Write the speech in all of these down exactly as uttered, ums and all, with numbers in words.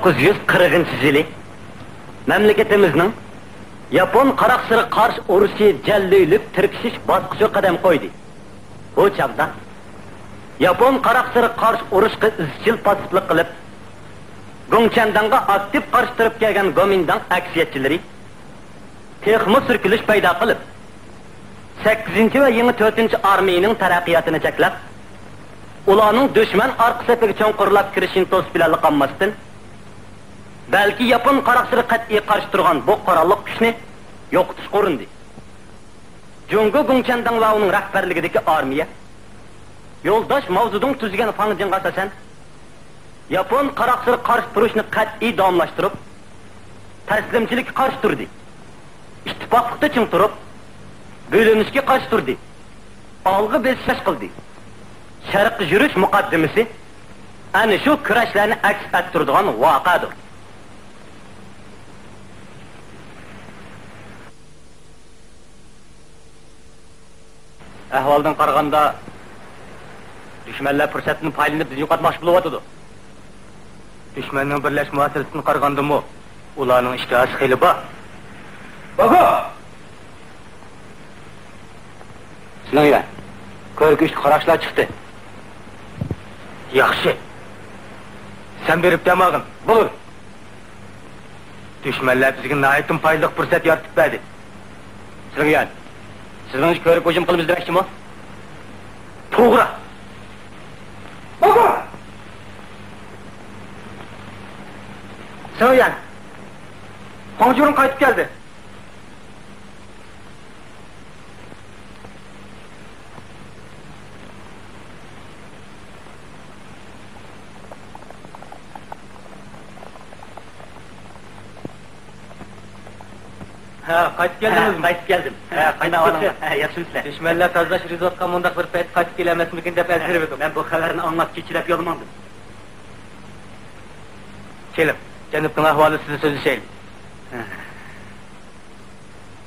توققۇز يۈز قىرىقىنچى يىلى مەملىكىتىمىزنىڭ ياپون قاراقچىلىرىغا قارشى ئۇرۇشى جەللۈيلۈك تىركىشىش باسقۇچىغا قەدەم قويدى. بۇ چاغدا ياپون قاراقچىلىرىغا قارشى ئۇرۇشقا ئىزچىل پاسسىپلىق قىلىپ، گۇڭچەنداڭغا ئاكتىپ قارشى تۇرۇپ كەلگەن گومىنداڭ ئەكسىيەتچىلىرى تېخىمۇ سۈركىلىش پەيدا قىلىپ، سەككىزىنچى ۋە يېڭى تۆتىنچى ئارمىيىنىڭ تەرەققىياتىنى چەكلەپ، ئۇلارنىڭ دۈشمەن ئارقا سېپىگە چوڭقۇرلاپ كىرىشىنى توسۇپ بىلەنلا قالماستىن، بەلكى ياپون قاراقچىلىرىغا قەتئىي قارشى تۇرغان بۇ قوراللىق كۈچنى يوقىتىشقا ئۇرۇندى. جۇڭگو گۇڭچەنداڭ ۋە ئۇنىڭ رەھبەرلىكىدىكى ئارمىيە يولداش ماۋزېدۇڭ تۈزگەن فاڭجېنغا ئاساسەن، ياپون قاراقچىلىرىغا قارشى تۇرۇشنى قەتئىي داۋاملاشتۇرۇپ، تەسلىمچىلىككە قارشى تۇردى، ئىتتىپاقلىقتا چىڭ تۇرۇپ، بۆلۈنۈشكە قارشى تۇردى، ئالغا بېسىش قىلدى. شەرققە يۈرۈش مۇقەددىمىسى ئەنە شۇ كۈرەشلەرنى ئەكس ئەتتۈرىدىغان ۋەقەدۇر. ئەھۋالدىن قارىغاندا، دۈشمەنلەر پۇرسەتتىن پايدىلىنىپ بىزنى يوقاتماقچى بولۇۋاتىدۇ. دۈشمەننىڭ بىرلەشمە ھاسىلىتىدىن قارىغاندىمۇ، ئۇلارنىڭ ئىشتىھاسى خېلى بار. بابا! سىلىڭيۈەن، كۆۋرۈك ئۈچتە قاراقچىلار چىقتى. ياخشى. سەن بېرىپ دەم ئالغىن. بولىدۇ. دۈشمەنلەر بىزگە ناھايىتىمۇ پايدىلىق پۇرسەت يارىتىپ بەردى. سىلىڭيۈەن، سىزنىڭچە كۆۋرۈك ھۇجۇم قىلىمىز دېمەكچىمۇ؟ توغرا. بابا! سىلىڭيۈەن، خۇاڭجۈرۈڭ قايتىپ كەلدى. ھە، قايتىپ كەلدىڭىزمۇ؟ ھە، قايتىپ كەلدىم. ھە، قايتىپ كەلدىڭىز. ھە، ياخشىمۇسىلەر؟ دۈشمەنلەر تازىلاش يۈرگۈزۈۋاتقان مۇنداق بىر پەيتتە قايتىپ كېلەلمەسمىكىن دەپ ئەنسىرەپ ئىدۇق. مەن بۇ خەۋەرنى ئاڭلاپ چېچىلەپ يولىماڭدىم. كېلىڭ، جەنۇبنىڭ ئەھۋالى ئۈستىدە سۆزلىشەيلى. ھە.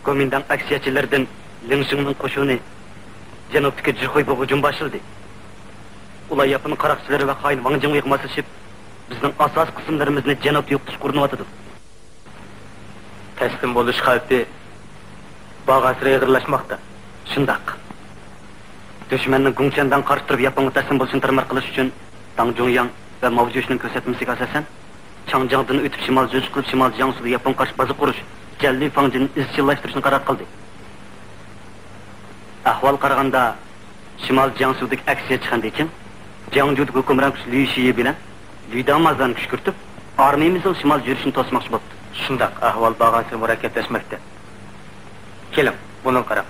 گومىنداڭ ئەكسىيەتچىلىرىدىن لىڭ شىڭنىڭ قوشۇنى جەنۇبتىكى جىخۇيبوغا ھۇجۇم باشلىدى. ئۇلار ياپون قاراقچىلىرى ۋە خائىن ۋاڭ جىڭۋېيغا ماسلىشىپ، بىزنىڭ ئاساسىي قىسىملىرىمىزنى جەنۇبتا يوقىتىشقا ئۇرۇنۇۋاتىدۇ. تەسلىم بولۇش خەۋپى بارغانسېرى ئېغىرلاشماقتا. شۇنداق. دۈشمەننىڭ گۇڭچەنداڭغا قارشى تۇرۇپ ياپونغا تەسلىم بولۇشىنى تارمار قىلىش ئۈچۈن، داڭ جۇڭياڭ ۋە ماۋ جۈشنىڭ كۆرسەتمىسىگە ئاساسەن، چاڭجياڭدىن ئۆتۈپ شىمال جۈرۈش قىلىپ، شىمال جياڭسۇدا ياپونغا قارشى بازا قۇرۇش، جەللى فاڭجېننى ئىزچىللاشتۇرۇشنى قارار قىلدى. ئەھۋالغا قارىغاندا، شىمال جياڭسۇدىكى ئەكسىيەتچى خەندىچىڭ، جياڭجۇدىكى ھۆكۈمران كۈچ لۈي شىيى بىلەن لۈي دامازلارنى كۈشكۈرتۈپ، ئارمىيىمىزنىڭ شىمال يۈرۈشىنى توسماقچى بوپتۇ. شۇنداق، ئەھۋال بارغانسېرى مۇرەككەپلەشمەكتە. كېلىڭ، بۇنىڭغا قاراڭ.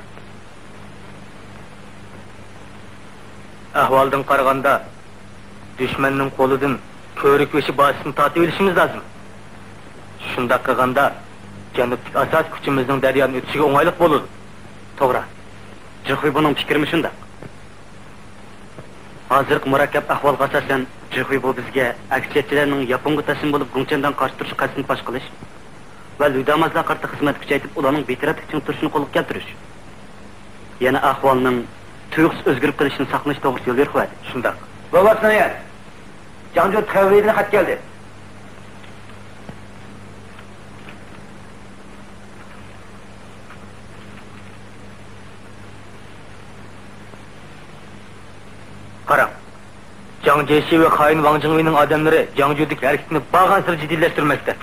ئەھۋالدىن قارىغاندا، دۈشمەننىڭ قولىدىن كۆۋرۈك بېشى بازىسىنى تارتىۋېلىشىمىز لازىم. شۇنداق قىلغاندا، جەنۇبتىكى ئاساسىي كۈچىمىزنىڭ دەريانى ئۆتۈشىگە ئوڭايلىق بولىدۇ. توغرا. جىخۇيبۇنىڭ پىكرىمۇ شۇنداق. ھازىرقى مۇرەككەپ ئەھۋالغا ئاساسەن، جىخۇيبۇ بىزگە ئەكسىيەتچىلەرنىڭ ياپونغا تەسلىم بولۇپ، گۇڭچەنداڭغا قارشى تۇرۇش قەستىنى پاش قىلىش ۋە لۈدامازلارغا قارىتا خىزمەتنى كۈچەيتىپ، ئۇلارنىڭ بىتەرەپلىك چىڭ تۇرۇشىنى قولغا كەلتۈرۈش، يەنە ئەھۋالنىڭ تۇيۇقسىز ئۆزگىرىپ قېلىشىنى ساقلىنىش توغرىسىدا يول يورۇق بەردى. شۇنداق. بوۋاق ساياھەت. جاڭجۇ تىخەنۋېيدىن خەت كەلدى. قاراڭ، جاڭ جيېشى ۋە خائىن ۋاڭ جىڭۋېينىڭ ئادەملىرى جاڭجۇدىكى ھەرىكىتىنى بارغانسېرى جىددىيلەشتۈرمەكتە.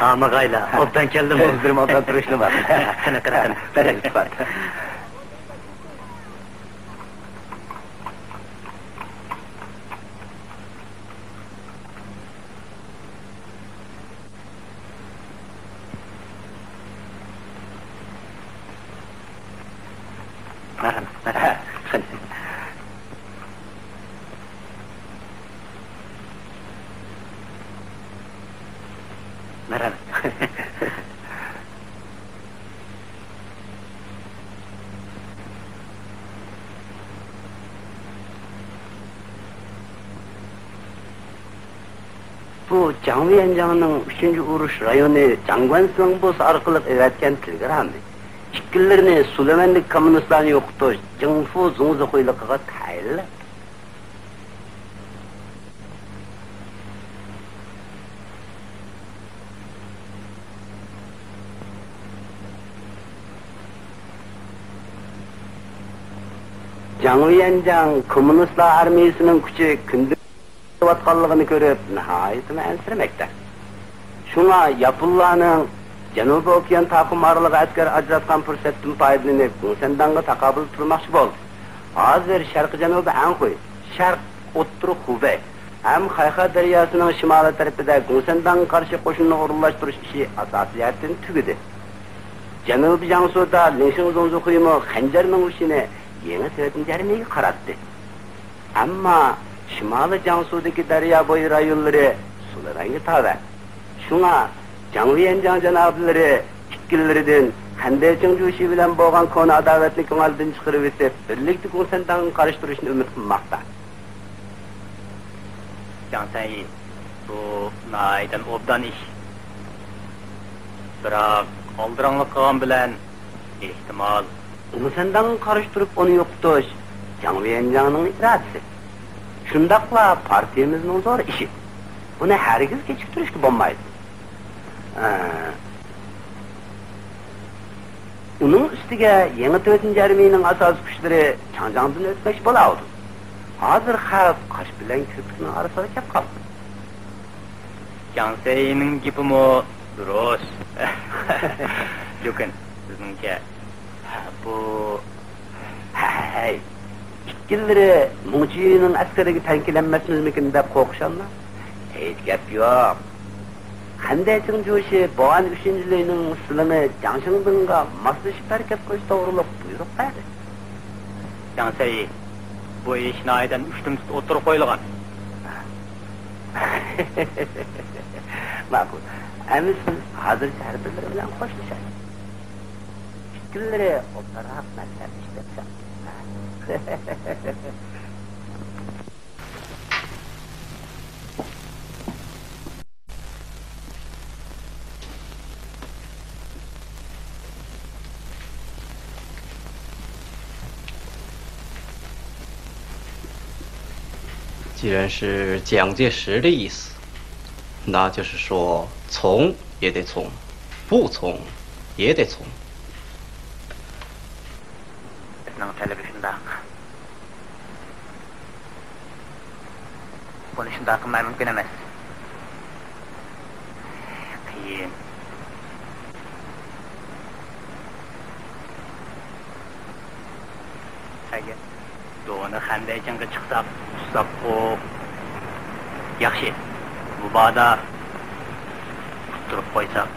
ھامىغايلا، ئوبدان كەلدىمۇ؟ بىر مالدا تۇرۇشنى بار. قېنى، قېنى، قېنى. بەرەكەت. مەرھەمەت، مەرھەمەت. مەرھەمەت. بۇ جاڭ ۋيەنجاڭنىڭ ئۈچىنچى ئۇرۇش رايونى جاڭ گۈەنسىڭ بوسا ئارقىلىق ئېۋەتكەن تېلېگراممى ئىككىلىرىنى سۇلېۋەندىكى كوممۇنىستلارنى يوقىتىش جىڭفۇ زۇڭزىخۇيلۇقىغا تەيىنلەپ. جاڭ ۋيەنجاڭ كوممۇنىستلار ئارمىيىسىنىڭ كۈچى كۈندە قېلىۋاتقانلىقىنى كۆرۈپ، ناھايىتىمۇ ئەنسىرىمەكتە. شۇڭا ياپونلارنىڭ جەنۇبىي ئوكيان تاقىم ئارىلىغا ئەسكەر ئاجراتقان پۇرسەتتىن پايدىلىنىپ، گۇڭسەنداڭغا تاقابىل تۇرماقچى بولدى. ھازىر شەرقىي جەنۇبىي ئەنخۇي، شەرق ئوتتۇرا خۇبەي ھەم خەيخەي دەرياسىنىڭ شىمالىي تەرىپىدە گۇڭسەنداڭغا قارشى قوشۇننى ئورۇنلاشتۇرۇش ئىشى ئاساسىي جەھەتتىن تۈگىدى. جەنۇبىي جياڭسۇدا لىڭشىڭ زۇڭزۇخۇيمۇ خەنجەرنىڭ ئۇچىنى يېڭى تۆتىنچى ئارمىيەگە قاراتتى. ئەمما شىمالىي جياڭسۇدىكى دەريا بويى رايونلىرى سۇلىۋەنگە تاۋە. شۇڭا جاڭ ۋيەنجاڭ جانابلىرى ئىككىلىرىدىن خەندەي چىڭ جۇشى بىلەن بولغان كونا ئاداۋەتنى كۆڭلىدىن چىقىرىۋېتىپ، بىرلىكتە گۇڭسەنداڭغا قارشى تۇرۇشنى ئۈمىد قىلماقتا. جاڭ سەنيى، بۇ ناھايىتى ئوبدان ئىش. بىراق ئالدىراڭلىق قىلغان بىلەن ئېھتىمال. گۇڭسەنداڭغا قارشى تۇرۇپ ئۇنى يوقىتىش جاڭ ۋيەنجاڭنىڭ ئىرادىسى. شۇنداقلا پارتىيىمىزنىڭ زور ئىشى. بۇنى ھەرگىز كېچىكتۈرۈشكە بولمايدۇ. ئە، ئۇنىڭ ئۈستىگە يېڭى تۆتىنچى ئارمىيىنىڭ ئاساسىي كۈچلىرى چاڭجاڭدىن ئۆتمەكچى بولاۋاتىدۇ. ھازىر خەۋپ قاش بىلەن كىرپىكنىڭ ئارىسىغا كەپ قالدى. جاڭ سەينىڭ گېپىمۇ دۇرۇس. لېكىن سىزنىڭچە؟ بۇ، ھەي، ئىككىلىرى مۇڭچىيۈنىڭ ئەسكىرىگە تەڭ كېلەلمەسمىزمىكىن دەپ قورقۇشاملا؟ ھېچ گەپ يوق. خەندەي چىڭ جۇشى بوئەن ئۈچىنچى لۈينىڭ سىلىڭى جاڭ شىڭدىڭغا ماسلىشىپ ھەرىكەت قىلىش توغرۇلۇق بۇيرۇق بەردى. جاڭ سەي، بۇ ئىش ناھايىتى ئۇشتۇمتۇت ئوتتۇرىغا قويۇلغان. ماقۇل. ئەمىسە ھازىرچە ھەر بىرلىرى بىلەن خوشلىشايلى. ئىككىلىرى ئوبدانراق مەسلىھەتلىشىپ بەرسەم. 既然是蒋介石的意思，那就是说从也得从，不从也得从。 بىزنىڭ تەلىپى شۇنداق. بۇنى شۇنداق قىلماي مۇمكىن ئەمەس. قىيىن. ئەگەر دونى خەندەي چىڭغا چىقساق، تۇتساققۇ؟ ياخشى، مۇبادا ئۇتتۇرۇپ قويساق،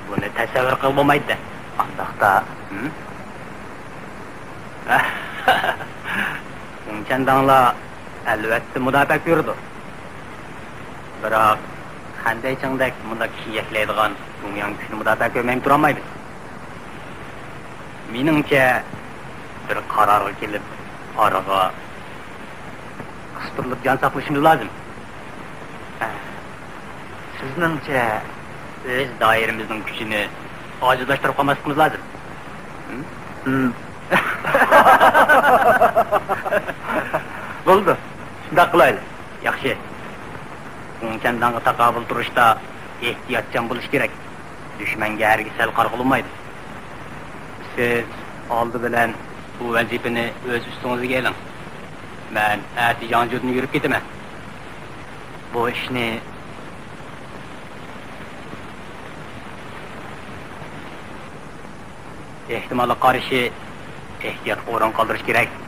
بۇنى تەسەۋۋۇر قىلغىلى بولمايدۇ. ئانداقتا، ھىم؟ گۇڭچەنداڭلار ئەلۋەتتە مۇداپىئە كۆرىدۇ. بىراق خەندەي چىڭدەك مۇنداق كىشىنى يەكلەيدىغان گۇڭياڭ كۈچىنى مۇداپىئە كۆرمەيمۇ تۇرالمايمىز. مېنىڭچە، بىر قارارغا كېلىپ، ئارىغا قىستۇرۇلۇپ جان ساقلىشىمىز لازىم. سىزنىڭچە؟ ئۆز دائىرىمىزنىڭ كۈچىنى ئاجىزلاشتۇرۇپ قالماسلىقىمىز لازىم. ھىم؟ ھىم. بولىدۇ، شۇنداق قىلايلى. ياخشى. گۇڭچەنداڭغا تاقابىل تۇرۇشتا ئېھتىياتچان بولۇش كېرەك. دۈشمەنگە ھەرگىز سەل قارىغىلى بولمايدۇ. سىز ئالدى بىلەن بۇ ۋەزىپىنى ئۆز ئۈستىڭىزگە ئېلىڭ. مەن ئەتە ياڭجۇدىن يۈرۈپ كېتىمەن. بۇ ئىشنى ئېھتىمالغا قارشى ئېھتىياتقا ئورۇن قالدۇرۇش كېرەك.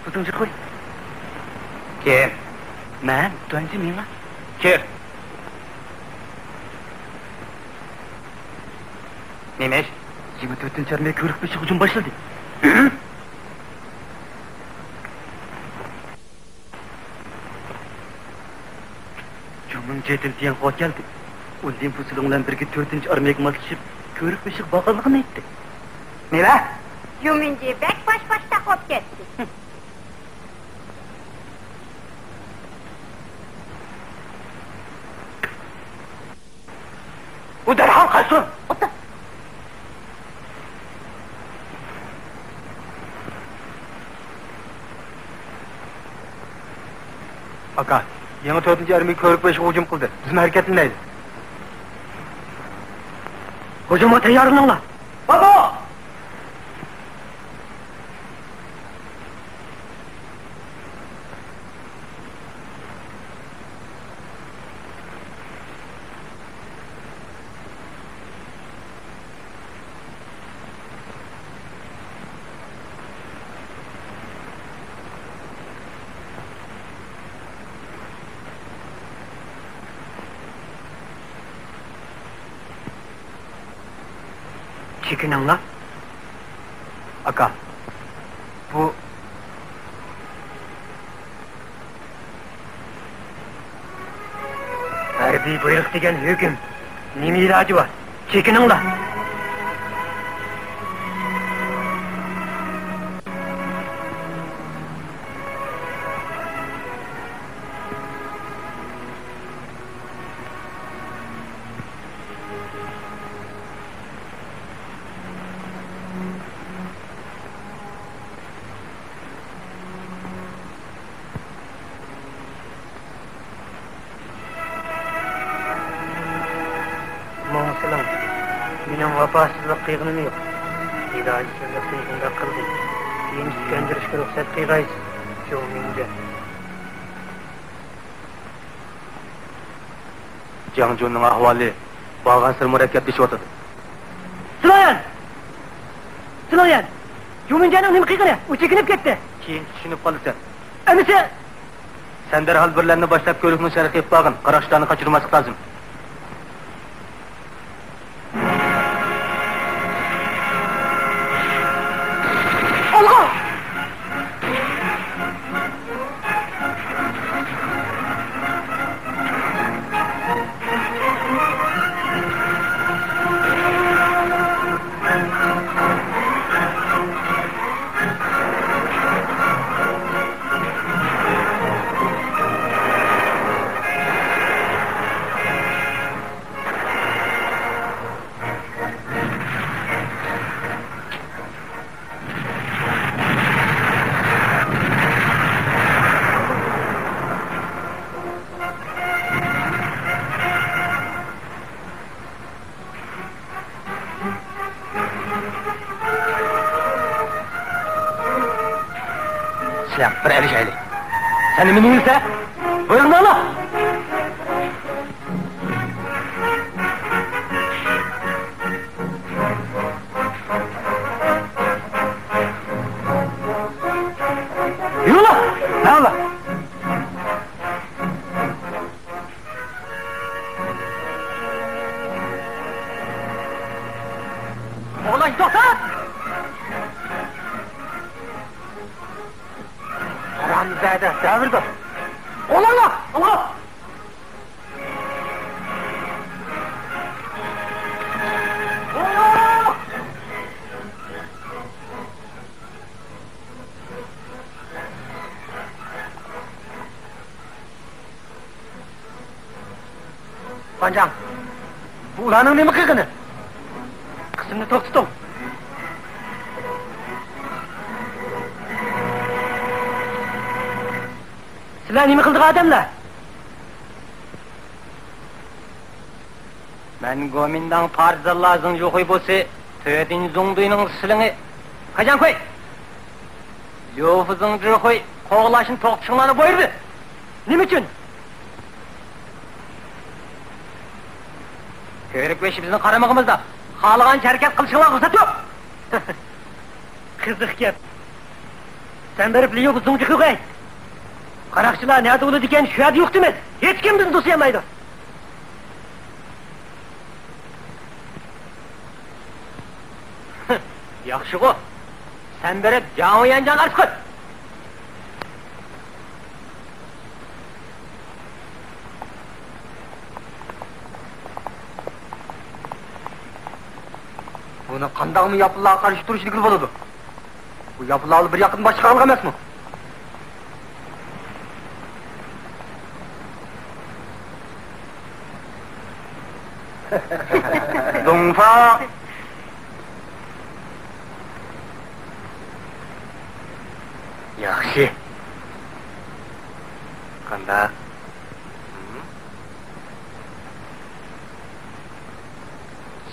ئۆزۈڭ چىقىپ قوي. كىم؟ مەن، تۇەنجى مىڭ. كىر. نېمە ئىش؟ يىگىرمە تۆتىنچى ئارمىيە كۆۋرۈك بېشى ھۇجۇم باشلىدى. جۇمىنجى دىلجياڭغا كەلدى. ئۇ لىن فۇسىلىڭ بىلەن بىرگە تۆتىنچى ئارمىيەگە ماسلىشىپ، كۆۋرۈك بېشىغا بارغانلىقىنى ئېيتتى. نېمە؟ جۇمىنجى بەك باش باشتاق بولۇپ كەتتى. ئۇ دەرھال قاچسۇن! ئاكا، يېڭى تۆتىنچى ئارمىيە كۆۋرۈك بېشىغا ھۇجۇم قىلدى. بىزمۇ ھەرىكەتلىنەيلى. ھۇجۇمغا تەييارلىنىڭلار! بابا! چېكىنىڭلار. ئاكا، بۇ ھەربىي بۇيرۇق دېگەن ھۆكۈم. نېمە ئىلاجى بار؟ چېكىنىڭلار! ماڭا سېلىڭ، مېنىڭ ۋاپاسىزلىق قىلغىنىم يوق. ئىلاجسىزلىقتىن بۇنداق قىلدىم. كېيىن سۈت كەندۈرۈشكە رۇخسەت قىلغايسىز، جۇڭ مىڭجيەن. جياڭجۇنىڭ ئەھۋالى بارغانسېرى مۇرەككەپلىشىۋاتىدۇ. سىلىڭيەن! سىلىڭيەن! جۇمىنجيەننىڭ نېمە قىلغىنى؟ ئۇ چېكىنىپ كەتتى. كېيىن چۈشىنىپ قالىسەن. ئەمىسە! سەن دەرھال بىرلەرنى باشلاپ، كۆۋرۈكنىڭ شەرقىگە ئېلىپ بارغىن، قاراقچىلارنى قاچۇرماسلىق لازىم. سىلەر بىر ئەلىشەيلى. سەن نېمە دېيىلسە؟ بۇيرۇقنى ئاڭلا! يۈرۈڭلار! ماڭىلا! ئوغلان، توختات! ھارامزادە، دەۋردۇر! ئوغلانلار! ئالغا! بۇ ئۇلارنىڭ نېمە قىلغىنى؟ قىسىمنى توختىتىڭ! سىلەر نېمە قىلىدىغان ئادەملەر؟ مەن گومىنداڭ پارتىزانلار زېڭ جۇخۇي بوسسى، تۆتىنچى زۇڭدۇينىڭ شىلىڭى. قاچان قوي! ليۇفۇ زېڭ جۇخۇي، قوغلاشنى توختىتىشىڭلارنى بۇيرۇدى. نېمە ئۈچۈن؟ كۆۋرۈك بېشى بىزنىڭ قارىمىقىمىزدا. خالىغانچە ھەرىكەت قىلىشىڭلارغا رۇخسەت يوق. قىزىق گەپ. سەن بېرىپ ليۇ زۇڭجىخۇيغا ئېيت. قاراقچىلار نەدە بولىدىكەن، شۇ يەردە يوق دېمە. ھېچكىم بىزنى توسىيالمايدۇ. ياخشىغۇ. سەن بېرىپ جاڭ يەنجاڭغا ئارتىق. بۇنى قانداقمۇ ياپونلارغا قارشى تۇرۇش دېگىلى بولىدۇ؟ بۇ ياپونلارلا بىر ياقتىن باش چىقارغان ئەمەسمۇ؟ دۇڭفا. ياخشى. قانداق؟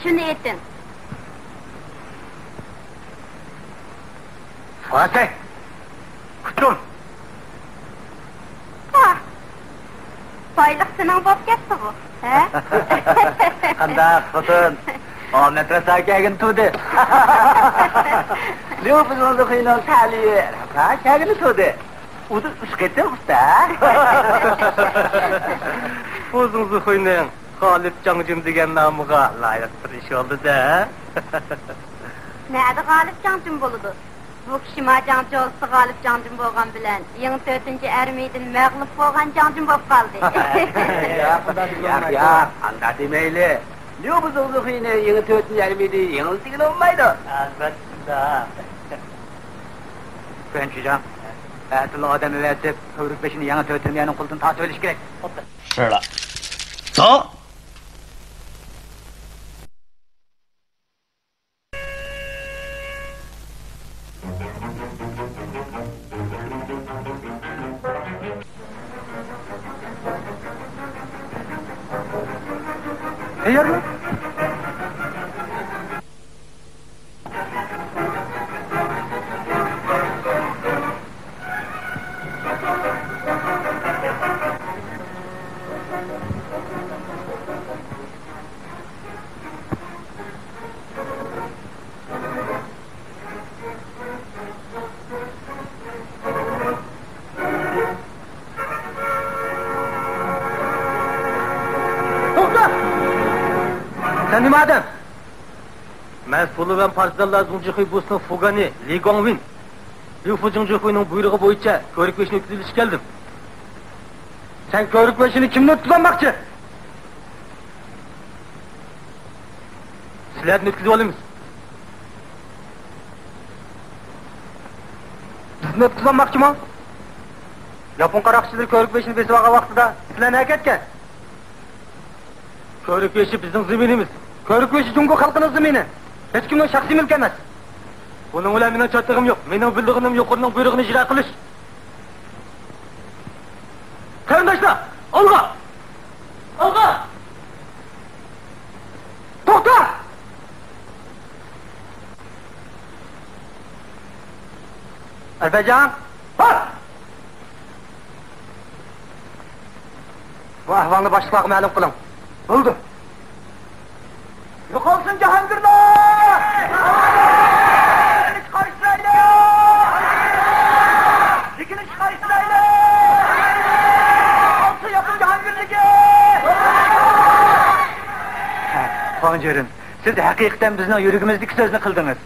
شۇنى ئېيتىڭ. فاسەي! كۇتۇم! پاھ! بايلىق سېنىڭ بولۇپ كەتتىغۇ، ھە؟ قانداق، خوتۇن؟ ئامەت راسا كەلگىنى تۇردى. ليۇ بىزنىڭ خۇينىڭ تەلىيى راسا كەلگىنى تۇردى. ئۇدا ئۈچ قېتىم ئۇستا. بۇ زۇڭزۇخۇينىڭ غالىپ جاڭجىن دېگەن نامىغا لايىق بىر ئىش بولدى-دە. نەدە غالىپ جاڭجىن بولىدۇ؟ بۇ كىشى ما جاڭجى بولسا غالىپ جاڭجىن بولغان بىلەن يېڭى تۆتىنچى ئەرمىيىدىن مەغلۇپ بولغان جاڭجىن بولۇپ قالدى. ياق، ياق، ياق، ئانداق دېمەيلى. ليۇ بۇ زۇڭزۇخۇينى يېڭى تۆتىنچى ئەرمىيىدە يېڭىلسە دېگىلى بولمايدۇ. ئەلۋەتتە. گۇەنچۈجاڭ، ئەتىلا ئادەم ئەۋەتىپ، كۆۋرۈك بېشىنى يېڭى تۆتىنچى ئەرمىينىڭ قولىدىن تارتىۋېلىش كېرەك. شۇنداق. تەييارمۇ؟ توختا! سەن نېمە ئادەم؟ مەن سۇلۇۋەن پارتىزانلار زۇڭجىخۇي بۇسىنىڭ فۇگانى لى گۇاڭۋىن. ليۇ فۇ زۇڭجىخۇينىڭ بۇيرۇقى بويىچە كۆۋرۈك بېشىنى ئۆتكۈزۈۋېلىشكە كەلدىم. سەن كۆۋرۈك بېشىنى كىمدىن ئۆتكۈزۈۋالماقچى؟ سىلەردىن ئۆتكۈزۈۋالىمىز. بىزدىن ئۆتكۈزۈۋالماقچىمۇ؟ ياپون قاراقچىلىرى كۆۋرۈك بېشىنى بېسىۋالغان ۋاقتىدا سىلەر نەگە كەتكەن؟ كۆۋرۈك بېشى بىزنىڭ زېمىنىمىز. كۆۋرۈك بېشى جۇڭگو خەلقىنىڭ زېمىنى. ھېچكىمنىڭ شەخسىي مۈلكى ئەمەس. بۇنىڭ بىلەن مېنىڭ چاتىقىم يوق. مېنىڭ بىلىدىغىنىم يۇقىرىنىڭ بۇيرۇقىنى ئىجرا قىلىش. قېرىنداشلار، ئالغا! ئالغا! توختا! ئەلبەجان! بار! بۇ ئەھۋالنى باشلىقلارغا مەلۇم قىلىڭ. بولدى. يوقالسۇن جاھانگىرلار! چېكىنىش قارشىلايلى! چېكىنىش قارشىلايلى! يوقالسۇن ياپون جاھانگىرلىكى! ھە، خۇاڭ جۈرۈن، سىز ھەقىقەتەن بىزنىڭ يۈرىكىمىزدىكى سۆزنى قىلدىڭىز.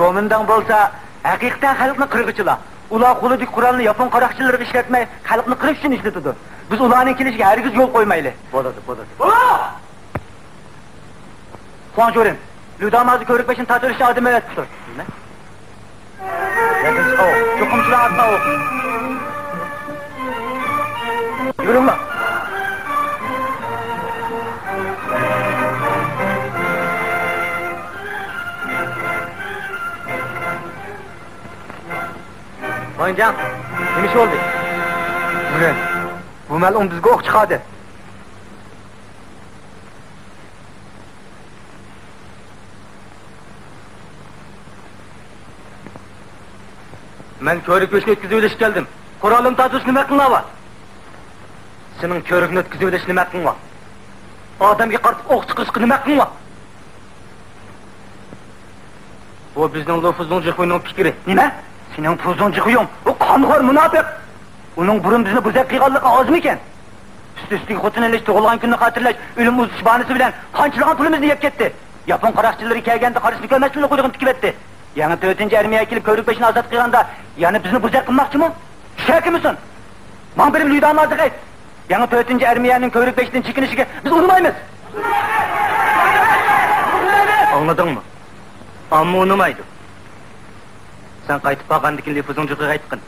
گومىنداڭ بولسا ھەقىقەتەن خەلقنى قىرغۇچىلار. ئۇلار قولىدىكى قورالنى ياپون قاراقچىلىرىغا ئىشلەتمەي، خەلقنى قىرىش ئۈچۈن ئىشلىتىدۇ. بىز ئۇلارنىڭ كېلىشىگە ھەرگىز يول قويمايلى. بولىدۇ، بولىدۇ. بولىدۇ! خۇاڭ جۈرۈن، ليۇ دامازى كۆۋرۈك بېشىنى تارتىۋېلىشكە ئادەم ئەۋەتىپتۇ. نېمە؟ ياكىن چىقاۋۇ، چوقۇم چىراغ ئاتماۋۇ. يۈرۈڭلار. ۋاڭجاڭ، نېمە ئىش بولدى؟ بۈگۈن بۇ مەلئۇن بىزگە ئوق چىقاردى. مەن كۆۋرۈك بېشىنى ئۆتكۈزۈۋېلىشكە كەلدىم. قورالىمنى تارتىۋېلىش نېمە ھەققىڭلار بار؟ سېنىڭ كۆۋرۈكنى ئۆتكۈزۈۋېلىش نېمە ھەققىڭ بار؟ ئادەمگە قارىتىپ ئوق چىقىرىشقا نېمە ھەققىڭ بار؟ بۇ بىزنىڭ لۇفۇزۇڭ جىخۇينىڭ پىكرى. نېمە؟ سېنىڭ پۇزۇڭ جىخۇيۇڭ، ئۇ قانخور مۇناپىق! ئۇنىڭ بۇرۇن بىزنى بۇزەك قىلغانلىقى ئازمىكەن؟ ئۈستى-ئۈستىگە خوتۇن ئېلىش، تۇغۇلغان كۈننى خاتىرىلەش، ئۆلۈم ئۇزىتىش باھانىسى بىلەن قانچىلىغان پۇلىمىزنى يەپ كەتتى. ياپون قاراقچىلىرى كەلگەندە قارىشىنى كۆرمەستىنلا قۇيرۇقىنى تىكىۋەتتى. يېڭى تۆتىنچى ئارمىيە كېلىپ كۆۋرۈك بېشىنى ئازاد قىلغاندا يەنە بىزنى بۇزەك قىلماقچىمۇ؟ چۈشەكىمىسۇن! ماڭ بېرىپ لۈيدامازىغا ئېيت. يېڭى تۆتىنچى ئارمىيەنىڭ كۆۋرۈك بېشىدىن چېكىنىشىگە بىز ئۇنىمايمىز. ئاڭلىدىڭمۇ؟ ئامما ئۇنىمايدۇ. سەن قايتىپ بارغاندىن كېيىن لى فۇزۇڭجىغا ئېيتقىن.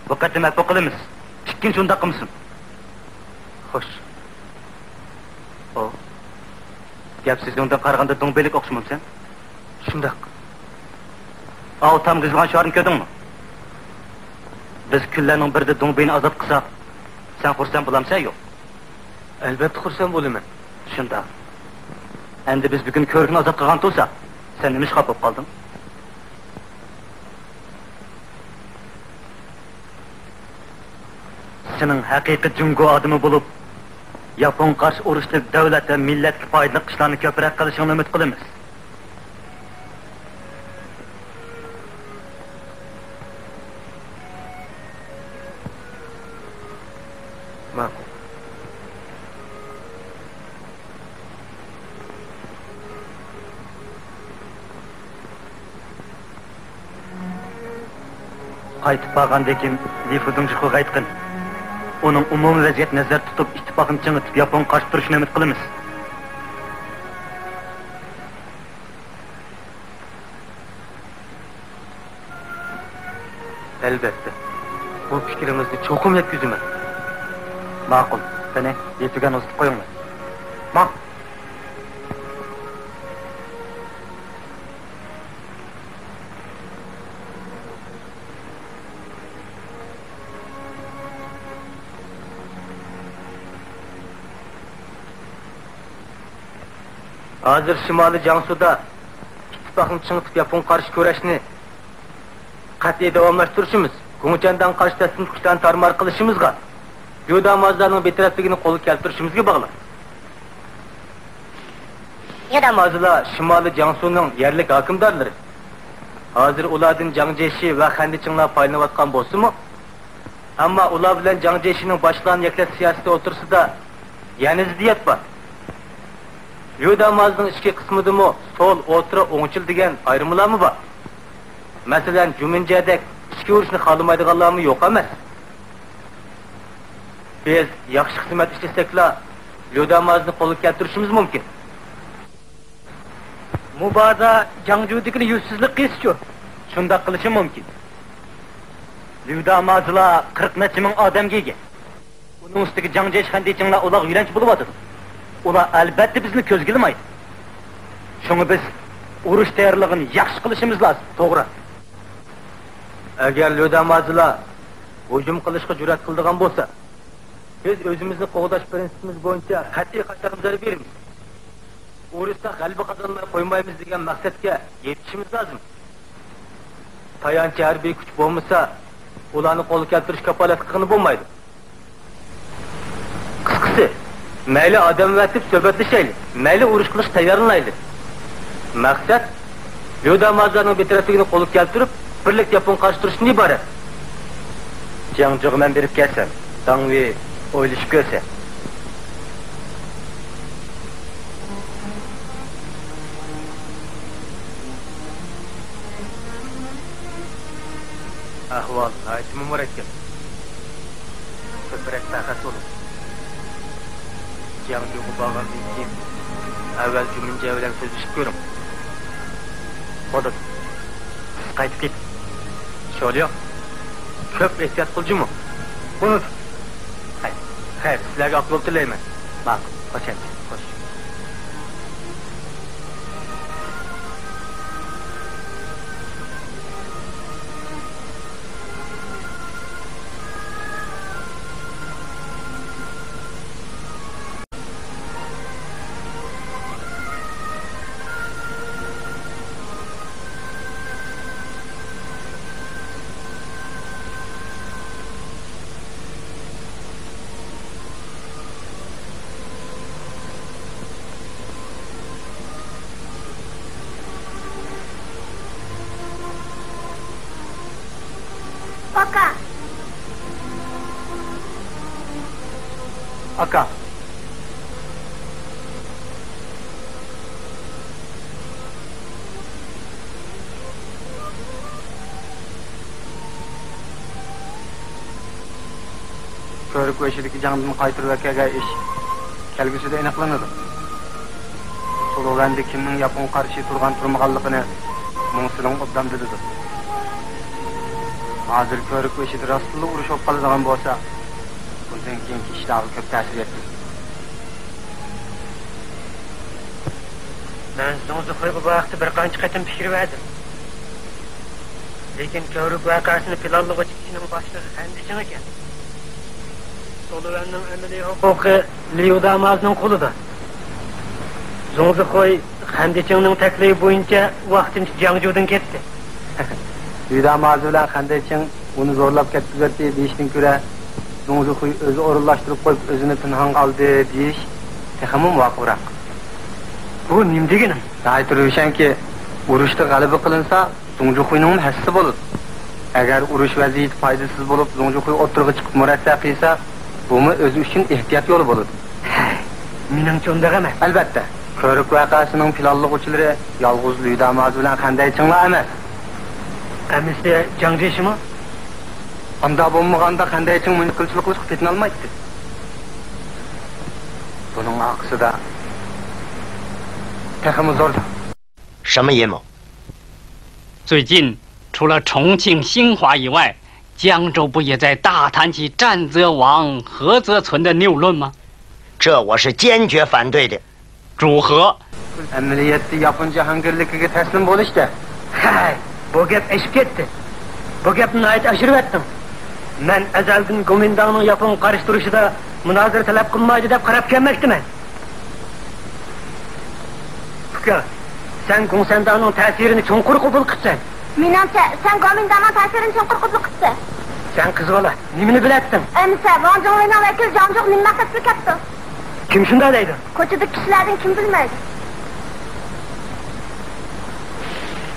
بۇ قېتىم ئەپۇ قىلىمىز. ئىككىنچى ئۇنداق قىلمىسۇن. خوش. ئۇ گەپ سۆزۈڭدىن قارىغاندا دۇڭبېيلىك ئوخشىمامسەن؟ شۇنداق. ئاۋۇ تامغا يېزىلغان شوئارنى كۆردۈڭمۇ؟ بىز كۈنلەرنىڭ بىرىدە دۇڭبېينى ئازاد قىلساق، سەن خۇرسەن بولامسەن يوق؟ ئەلۋەتتە خۇرسەن بولىمەن. شۇنداق. ئەمدى بىز بۈگۈن كۆۋرۈكنى ئازاد قىلغان تۇرساق، سەن نېمە ئىش خاپا بولۇپ قالدىڭ؟ سېنىڭ ھەقىقىي جۇڭگو ئادىمى بولۇپ، ياپونغا قارشى ئۇرۇشتا دۆلەت ۋە مىللەتكە پايدىلىق ئىشلارنى كۆپرەك قىلىشىڭنى ئۈمىد قىلىمىز. ماقۇل. قايتىپ بارغاندىن كېيىن لى فۇزۇڭجىخۇغا ئېيتقىن. ئۇنىڭ ئومۇمىي ۋەزىيەتنى نەزەردە تۇتۇپ، ئىتتىپاقنى چىڭىتىپ، ياپونغا قارشى تۇرۇشىنى ئۈمىد قىلىمىز. ئەلۋەتتە. بۇ پىكرىڭىزنى چوقۇم يەتكۈزىمەن. ماقۇل. قېنى، لى تۈگەننى ئۇزىتىپ قويۇڭلار. ماق. ھازىر شىمالىي جياڭسۇدا ئىتتىپاقنى چىڭىتىپ، ياپونغا قارشى كۈرەشنى قەتئىي داۋاملاشتۇرۇشىمىز، گۇڭچەنداڭغا قارشى دەسسىمە كۈچلەرنى تارمار قىلىشىمىزغا، ليۇ دامازلارنىڭ بىتەرەپلىكىنى قولغا كەلتۈرۈشىمىزگە باغلىق. ليۇ دامازلار شىمالىي جياڭسۇنىڭ يەرلىك ھاكىمدارلىرى. ھازىر ئۇلاردىن جاڭ جيېشى ۋە خەندىچىڭلار پايدىلىنىۋاتقان بولسىمۇ، ئەمما ئۇلار بىلەن جاڭ جيېشىنىڭ باشلىقلارنى يەكلەش سىياسىتى ئوتتۇرىسىدا يەنە زىددىيەت بار. ليۇ دامازنىڭ ئىچكى قىسمىدىمۇ سول، ئوتتۇرا، ئوڭچىل دېگەن ئايرىملارمۇ بار. مەسىلەن، جۇمىنجيەدەك ئىچكى ئۇرۇشنى خالىمايدىغانلارمۇ يوق ئەمەس. بىز ياخشى خىزمەت ئىشلىسەكلا، ليۇ دامازنى قولغا كەلتۈرۈشىمىز مۇمكىن. مۇبادا جاڭجۇدىكىنى يۈزسىزلىك قىلسىچۇ؟ شۇنداق قىلىشى مۇمكىن. ليۇ دامازلار قىرىق نەچچە مىڭ ئادەمگە ئىگە. ئۇنىڭ ئۈستىگە جاڭ جيېشى، خەندىچىڭلار ئۇلارغا يۆلەنچ بولۇۋاتىدۇ. ئۇلار ئەلۋەتتە بىزنى كۆزگە ئىلمايدۇ. شۇڭا بىز ئۇرۇش تەييارلىقىنى ياخشى قىلىشىمىز لازىم. توغرا. ئەگەر ليۇ دامازلار ھۇجۇم قىلىشقا جۈرئەت قىلىدىغان بولسا، بىز ئۆزىمىزنى قوغداش پىرىنسىپىمىز بويىچە قەتئىي قاچانمۇ زەربە بېرىمىز. ئۇرۇشساق غەلىبە قازانماي قويمايمىز دېگەن مەقسەتكە يېتىشىمىز لازىم. تايانچ ھەربىي كۈچ بولمىسا، ئۇلارنى قولغا كەلتۈرۈش كاپالەتلىك قىلغىلى بولمايدۇ. قىسقىسى، مەيلى ئادەم ئەۋەتىپ سۆھبەتلىشەيلى، مەيلى ئۇرۇش قىلىشقا تەييارلىنايلى. مەقسەت، ليۇ دامازلارنىڭ بىتەرەپلىكىنى قولغا كەلتۈرۈپ، بىرلىكتە ياپونغا قارشى تۇرۇشتىن ئىبارەت. جياڭجۇغا مەن بېرىپ كەلسەم، داڭۋېي ئويلىشىپ كۆرسە. ئەھۋال ناھايىتىمۇ مۇرەككەپ. كۆپرەك پەخەس بولۇڭ. جياڭجۇغا بارغاندىن كېيىن، ئەۋۋەل جۇمىنجيە بىلەن سۆزلىشىپ كۆرۈڭ. بولىدۇ. سىز قايتىپ كېتىڭ. شوليو، كۆپ ئېھتىيات قىل جۇمۇ. بولىدۇ. خەير، خەير، سىلەرگە ئاق يول تىلەيمەن. ماقۇل، خوش ئەمدى، خوش. ئاكا. كۆۋرۈك بېشىدىكى جەڭدىن قايتۇرۇۋەكەلگەن ئىش كەلگۈسىدە ئېنىقلىنىدۇ. سولۇۋەندە كىمنىڭ ياپونغا قارشى تۇرغان تۇرمىغانلىقىنى مۇڭ سىلىڭ ئوبدان بىلىدۇ. ھازىر كۆۋرۈك بېشىدا راستلا ئۇرۇش بولۇپ قالىدىغان بولسا، بۇندىن كېيىنكى ئىشلارغا كۆپ تەسىر يەتكۈزىدۇ. مەن زۇڭزىخۇيغا بۇ ھەقتە بىر قانچە قېتىم پىكىر بەردىم. لېكىن كۆۋرۈك ۋەقەسىنى پىلانلىغۇچى كىشىنىڭ باشلىقى خەندىچىڭ ئىكەن. سولۇۋەننىڭ ئەمەلىي ھوقۇقى ليۇ دامازنىڭ قولىدا. زۇڭزىخۇي خەندىچىڭنىڭ تەكلىپى بويىچە ۋاقتىنچە جياڭجۇدىن كەتتى. ليۇ دامازى بىلەن خەندىچىڭ ئۇنى زورلاپ كەتكۈزەتتى دېيىشتىن كۆرە، زۇڭزىخۇي ئۆزى ئورۇنلاشتۇرۇپ قويۇپ، ئۆزىنى پىنھانغا ئالدى دېيىش تېخىمۇ مۇۋاپىقراق. بۇ نېمە دېگىنىڭ؟ ناھايىتى روشەنكى، ئۇرۇشتا غەلىبە قىلىنسا، زۇڭجۇخۇينىڭمۇ ھەسسىسى بولىدۇ. ئەگەر ئۇرۇش ۋەزىيىتى پايدىسىز بولۇپ، زۇڭجۇخۇي ئوتتۇرىغا چىقىپ مۇرەسسە قىلسا، بۇمۇ ئۆزى ئۈچۈن ئېھتىيات يولى بولىدۇ. ھەي، مېنىڭچە ئۇنداق ئەمەس. ئەلۋەتتە، كۆۋرۈك ۋەقەسىنىڭ پىلانلىغۇچىلىرى يالغۇز لۈيدامازى بىلەن خەندەيچىڭلا ئەمەس. ئەمىسە جاڭ جيېشىمۇ؟ ئاندا بولمىغاندا خەندەيچىڭ مۇنچە قىلچىلىق قىلىشقا پېتىنالمايتتى. بۇنىڭ ئارقىسىدا تېخىمۇ زور. 什么阴谋？最近，除了重庆新华以外，江州不也在大谈起战则亡，和则存的谬论吗？这我是坚决反对的。 جۇخې. ئەمەلىيەتتە ياپون جاھانگىرلىكىگە تەسلىم بولۇشتە. ھەي، بۇ گەپ ئېشىپ كەتتى. بۇ گەپنى ناھايىتى ئاشۇرۇۋەتتىڭ. مەن ئەزەلدىن گومىنداڭنىڭ ياپونغا قارشى تۇرۇشىدا مۇنازىرە تەلەپ قىلمايدۇ دەپ قاراپ كەلمەكتىمەن. ئۇكا، سەن گوڭسەنداڭنىڭ تەسىرىنى چوڭقۇر قوبۇل قىپسەن. مېنىڭچە، سەن گومىنداڭنىڭ تەسىرىنى چوڭقۇر قوبۇل قىپسەن. سەن قىز بالا، نېمىنى بىلەتتىڭ؟ ئەمىسە، ۋاڭ جۇڭلىنىڭ ۋەكىلى جاڭجۇ نېمە مەقسەتتە كەپتۇ؟ كىم شۇنداق دەيدۇ؟ كوچىدىكى كىشىلەردىن كىم بىلمەيدۇ؟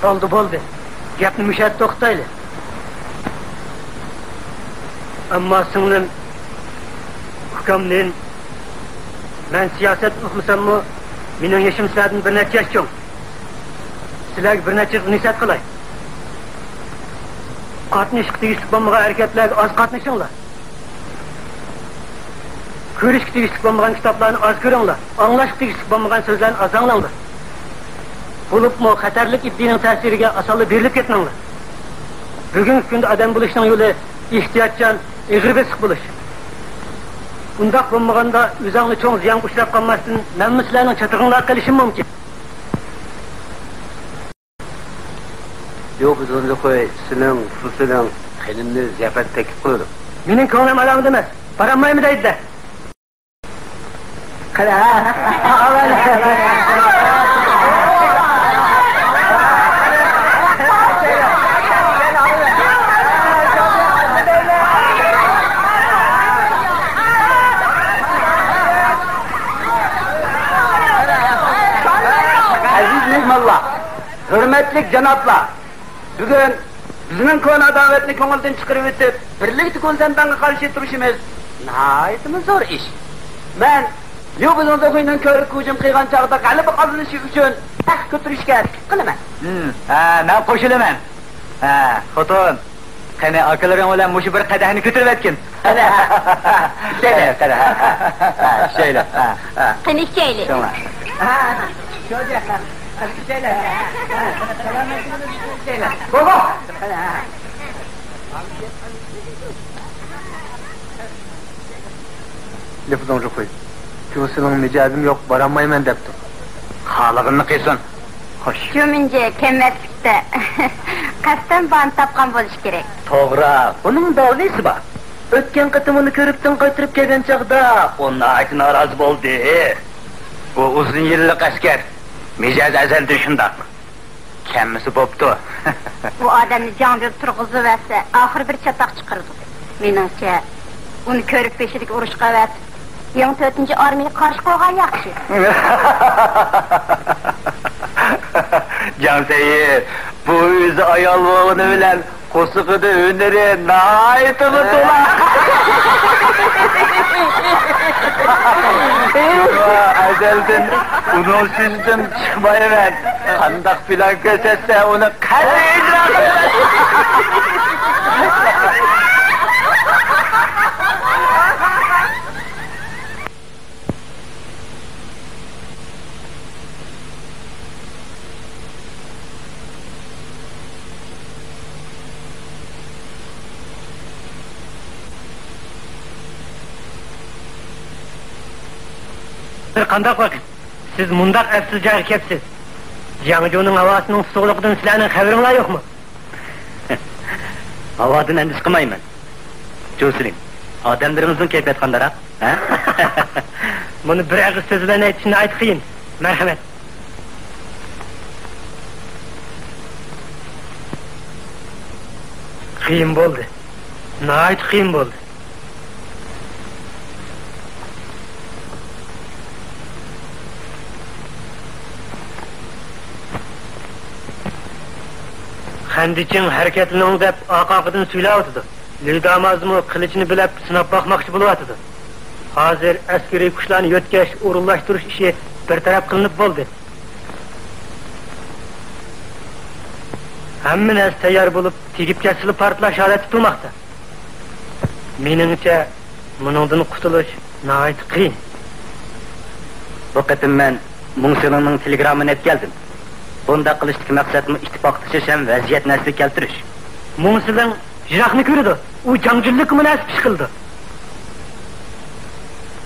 بولدى، بولدى. گەپنى مۇشۇ يەردە توختىتايلى. ئەمما سىڭلىم، ئۇكام نېن، مەن سىياسەتنى ئۇقمىساممۇ، مېنىڭ يېشىم سىلەردىن بىر نەچچە ياش چوڭ. سىلەرگە بىر نەچچە نەسىھەت قىلاي. قاتنىشىشقا تېگىشلىك بولمىغان ھەرىكەتلەرگە ئاز قاتنىشىڭلار. كۆرۈشكە تېگىشلىك بولمىغان كىتابلارنى ئاز كۆرۈڭلار، ئاڭلاشقا تېگىشلىك بولمىغان سۆزلەرنى ئاز ئاڭلاڭلار. بولۇپمۇ خەتەرلىك ئىدىيىنىڭ تەسىرىگە ئاسانلا بېرىلىپ كەتمەڭلار. بۈگۈنكى كۈندە ئادەم بولۇشنىڭ يولى ئېھتىياتچان، ئېغىر بېسىق بولۇش. ئۇنداق بولمىغاندا ئۆزۈڭلار چوڭ زىيانغا ئۇچراپ قالماستىن، مەنمۇ سىلەرنىڭ چاتىقىڭلارغا قېلىشىم مۇمكىن. يوق، زۇڭزىخۇي، سېنىڭ، سۇسىنىڭ خېنىمنى زىياپەتكە تەكلىپ قىلىدۇ. مېنىڭ كۆڭلۈم ئالامدا ئەمەس، بارالمايمەن دەيدۇ-دە. قېنى، ھە؟ ئەزىز مېھمانلار! ھۆرمەتلىك جانابلار، بۈگۈن بىزنىڭ كونا ئاداۋەتنى كۆڭۈلدىن چىقىرىۋېتىپ، بىرلىكتە گوڭسەنداڭغا قارشى تۇرۇشىمىز ناھايىتىمۇ زور ئىش. مەن ليۇ بىزۇڭزىخۇينىڭ كۆۋرۈككە ھۇجۇم قىلغان چاغدا غەلىبە قازىنىشى ئۈچۈن ئەھدى كۆتۈرۈشكە تەكلىپ قىلىمەن. ھىم، ھە، مەن قوشۇلىمەن. ھە، خوتۇن، قېنى، ئاكىلىرىڭ بىلەن مۇشۇ بىر قەدەھنى كۆتۈرۈۋەتكىن. قەدەھ. ئىچەيلى. قەدەھ. ھە، ئىچەيلى. ھە، ھە. قېنى، ئىچەيلى. شۇڭا. ھە، شۇ. ئىچەيلى. ھە، سالامەتلىكىمىز ئۈچۈن ئىچەيلى. بابا! لىفدۇڭ جۇخۇي، جۇسىنىڭ مىجەزىم يوق، بارالمايمەن دەپتۇ. خالىغىنىنى قىلسۇن. خوش. جۇمىنجى كەلمەسلىكتە، قەستەن باھانە تاپقان بولۇشى كېرەك. توغرا، بۇنىڭ دالىلى بار. ئۆتكەن قېتىم ئۇنى كۆۋرۈكتىن قايتۇرۇپ كەلگەن چاغدا، ئۇ ناھايىتى نارازى بولدى. ئۇ ئۇزۇن يىللىق ئەسكەر، مىجەزى ئەزەلدىن شۇنداق. كەممىسى بوپتۇ. ئۇ ئادەمنى جاڭجۇدا تۇرغۇزۇۋەتسە، ئاخىرى بىر چاتاق چىقىرىدۇ. مېنىڭچە، ئۇنى كۆۋرۈك بېشىدىكى ئۇرۇشقا ئەۋەتىپ، يېڭى تۆتىنچى ئارمىيەگە قارشى قويغان ياخشى. جاڭ سەيى، بۇ ئۆزى ئايال بولغىنى بىلەن قورسىقىدا ھۈنىرى ناھايىتىمۇ تولا. ئەزەلدىن ئۇنىڭ سۆزىدىن چىقمايمەن. قانداق پىلان كۆرسەتسە، ئۇنى قەتئىي ئىجرا قىلىمەن. بىر قانداق ۋاقىت؟ سىز مۇنداق ئەپسىز جايغا كەپسىز. جياڭجۇنىڭ ھاۋاسىنىڭ سۇسلۇقلۇقىدىن سىلەرنىڭ خەۋىرىڭلار يوقمۇ؟ ھاۋادىن ئەندىشە قىلمايمەن. جۇسىلىن، ئادەملىرىڭىزنىڭ كەيپىياتى قانداقراق، ھە؟ بۇنى بىر ئېغىز سۆز بىلەن ئېيتىشنى ناھايىتى قىيىن. مەرھەمەت. قىيىن بولدى. ناھايىتى قىيىن بولدى. خەندىچىڭ ھەرىكەتلىنىڭ دەپ ئارقا-ئارقىدىن سۈيلەۋاتىدۇ. لۈي دامازمۇ قىلىچىنى بىلەپ سىناپ باقماقچى بولۇۋاتىدۇ. ھازىر ئەسكىرىي كۈچلەرنى يۆتكەش، ئورۇنلاشتۇرۇش ئىشى بىر تەرەپ قىلىنىپ بولدى. ھەممە نەرسە تەييار بولۇپ، تېگىپ كەتسىلا پارتلاش ھالەتتە تۇرماقتا. مېنىڭچە، مۇنىڭدىن قۇتۇلۇش ناھايىتى قىيىن. بۇ قېتىم مەن مۇڭ سىلىڭنىڭ تېلېگراممىنى ئېلىپ كەلدىم. بۇنداق قىلىشتىكى مەقسەتمۇ ئىتتىپاقلىشىش ھەم ۋەزىيەتنى ئەسلىگە كەلتۈرۈش. مۇڭ سىلىڭ يىراقنى كۆرىدۇ، ئۇ جاڭجۈنلۈككە مۇناسىپ ئىش قىلىدۇ.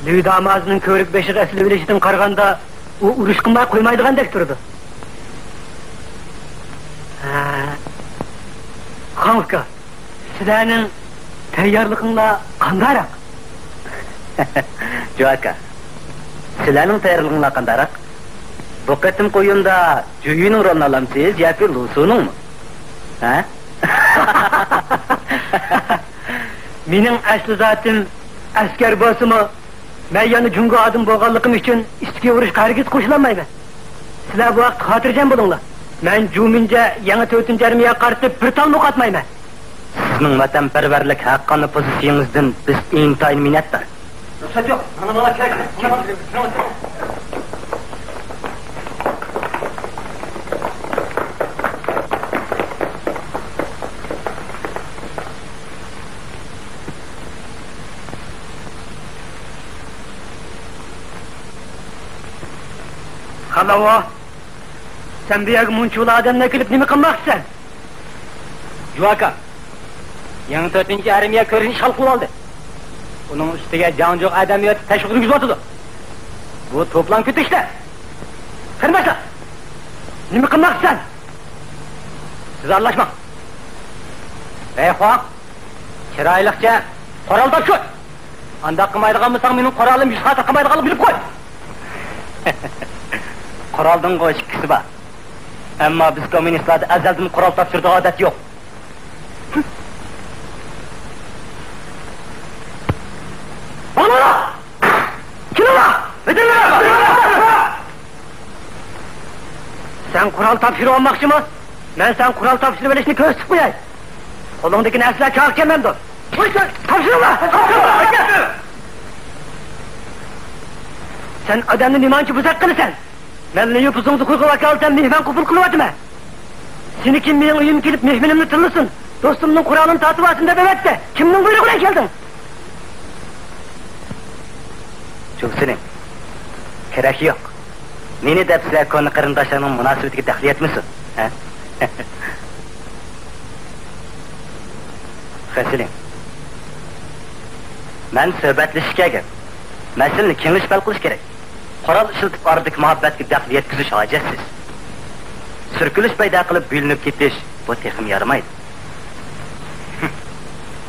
لۈي دامازنىڭ كۆۋرۈك بېشىغا ئېسىلىۋېلىشىدىن قارىغاندا، ئۇ ئۇرۇش قىلماي قويمايدىغاندەك تۇرىدۇ. ھە. خاڭ ئۇكا، سىلەرنىڭ تەييارلىقىڭلار قانداقراق؟ جۇ ئاكا، سىلەرنىڭ تەييارلىقىڭلار قانداقراق؟ بۇ قېتىمقى ئويۇندا جۈيۈنىڭ رولىنى ئالامسىز ياكى لۇسۇنىڭمۇ؟ ھە؟ مېنىڭ ئەسلى زاتىم ئەسكەر بولسىمۇ، مەن يەنە جۇڭگو ئادىمى بولغانلىقىم ئۈچۈن ئىچكى ئۇرۇشقا ھەرگىز قوشۇلالمايمەن. سىلەر بۇ ھەقتە خاتىرجەم بولۇڭلار. مەن جۇ مىنجە يېڭى تۆتىنچى ئارمىيەگە قارىتىپ بىر تالمۇ ئوق ئاتمايمەن. سىزنىڭ ۋەتەنپەرۋەرلىك، ھەققانىي پوزىتسىيىڭىزدىن بىز ئىنتايىن مىننەتدار. رۇخسەت يوق. مانا، مانا، كەل، كەل. مانا، مانا. خانلىۋۇ، سەن بۇ يەرگە مۇنچىۋالا ئادەمنى ئەكېلىپ نېمە قىلماقچىسەن؟ جۇ ئاكا، يېڭى تۆتىنچى ئارمىيە كۆرۈنۈش ئىشغال قىلىۋالدى. ئۇنىڭ ئۈستىگە جياڭجۇ ئادەمنى ئۆتۈپ تەشۋىق يۈرگۈزۈۋاتىدۇ. بۇ توپلام كۆتۈرۈشتە. قېرىنداشلار، نېمە قىلماقچىسەن؟ سىز ئارىلاشماڭ. ۋەي خۇاڭ، چىرايلىقچە قورال تاپشۇر. ئانداق قىلمايدىغان بولساڭ، مېنىڭ قورالىم يۈز خاتىرە قىلمايدىغانلىقىنى بىلىپ قوي. قورالدىنغۇ ئىككىسى بار. ئەمما بىز كوممۇنىستلاردا ئەزەلدىن قورال تاپشۇرىدىغان ئادەت يوق. بالىلار! كېلىڭلار! سەن قورال تاپشۇرۇۋالماقچىمۇ؟ مەن سەن قورال تاپشۇرۇۋېلىشنى كۆرسىتىپ قوياي. قولۇڭدىكى نەرسىلەر چاغ كەلمەمدۇ؟ تاپشۇرۇڭلار! سەن ئادەمنى نېمانچە بۇزاق قىلىسەن؟ مەن ليۇ پىزۇڭزى خۇيغا ۋاكالىتەن مېھمان قوبۇل قىلىۋاتىمەن. سېنى كىم مېنىڭ ئۆيۈمگە كېلىپ مېھمىنىمنى تىللىسۇن، دوستۇمنىڭ قورالىنى تارتىۋالسۇن دەپ ئەۋەتتى؟ كىمنىڭ بۇيرۇقى بىلەن كەلدىڭ؟ جۇسىنىڭ، كېرەك يوق. مېنى دەپ سىلەر كونا قېرىنداشلارنىڭ مۇناسىۋىتىگە دەخلى يەتمىسۇن، ھە؟ خېسىلىڭ، مەن سۆھبەتلىشىشكە كەلگەن. مەسىلىنى كېڭىشىپ ھەل قىلىش كېرەك. قورال ئىشلىتىپ ئارىدىكى مۇھەببەتكە دەخلى يەتكۈزۈش ھاجەتسىز. سۈركىلىش پەيدا قىلىپ بۆلۈنۈپ كېتىش، بۇ تېخىمۇ يارىمايدۇ.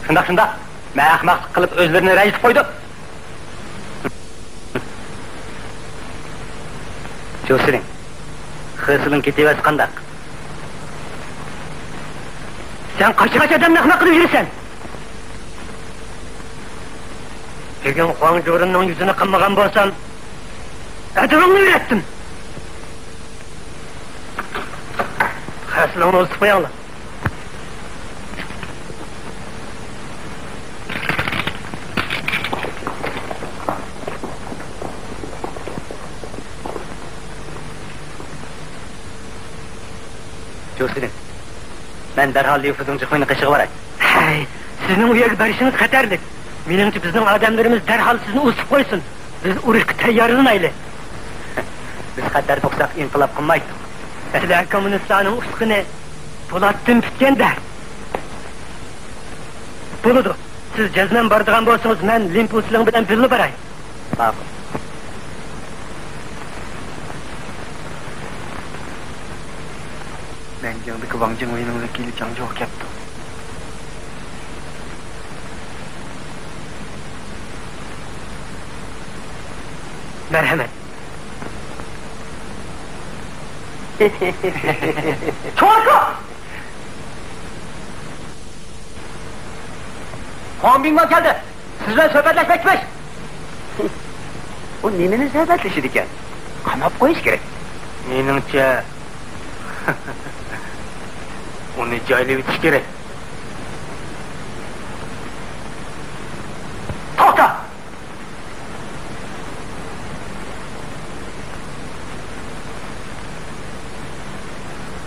شۇنداق، شۇنداق. مەن ئەخمەقلىق قىلىپ ئۆزلىرىنى رەنجىتىپ قويدۇم. جۇسىلىڭ، خېسىلىڭ كېتىۋەرسە قانداق؟ سەن قاچا-قاچا ئادەمنى ئەخمەق قىلىپ يۈرىسەن. بۈگۈن خۇاڭ جورىننىڭ يۈزىنى قىلمىغان بولسام، ئەدىۋىڭنى ئۆرەتتىم. خېسىلىڭنى ئۇزىتىپ قويۇڭلار. توسىدىن. مەن دەرھال ليۇ فۇزۇڭ جىخۇينىڭ قېشىغا باراي. ھەي، سىزنىڭ ئۇ يەرگە بېرىشىڭىز خەتەرلىك. مېنىڭچە، بىزنىڭ ئادەملىرىمىز دەرھال سىزنى ئۇسۇپ قويسۇن. بىز ئۇرۇشقا تەييارلىنايلى. بىز خەتەردە ئۇقساق، ئىنقىلاب قىلمايتتۇق. سىلەر كوممۇنىستلارنىڭ ئۇستىخىنى پولاتتىن پۈتكەندە. بولىدۇ. سىز جەزمەن بارىدىغان بولسىڭىز، مەن لىن پۇسىلىڭ بىلەن بىللە باراي. ماقۇل. نەنجىڭدىكى ۋاڭ جىڭۋېينىڭ ۋەكىلى جاڭ جۇ كەپتۇ. مەرھەمەت. چوڭ ئاكا! خۇاڭ بىڭما كەلدى. سىز بىلەن سۆھبەتلەشمەكچىمىش. ئۇ نېمىنى سۆھبەتلىشىدىكەن؟ قاماپ قويۇش كېرەك. مېنىڭچە، ئۇنى جايلىۋېتىش كېرەك. توختا!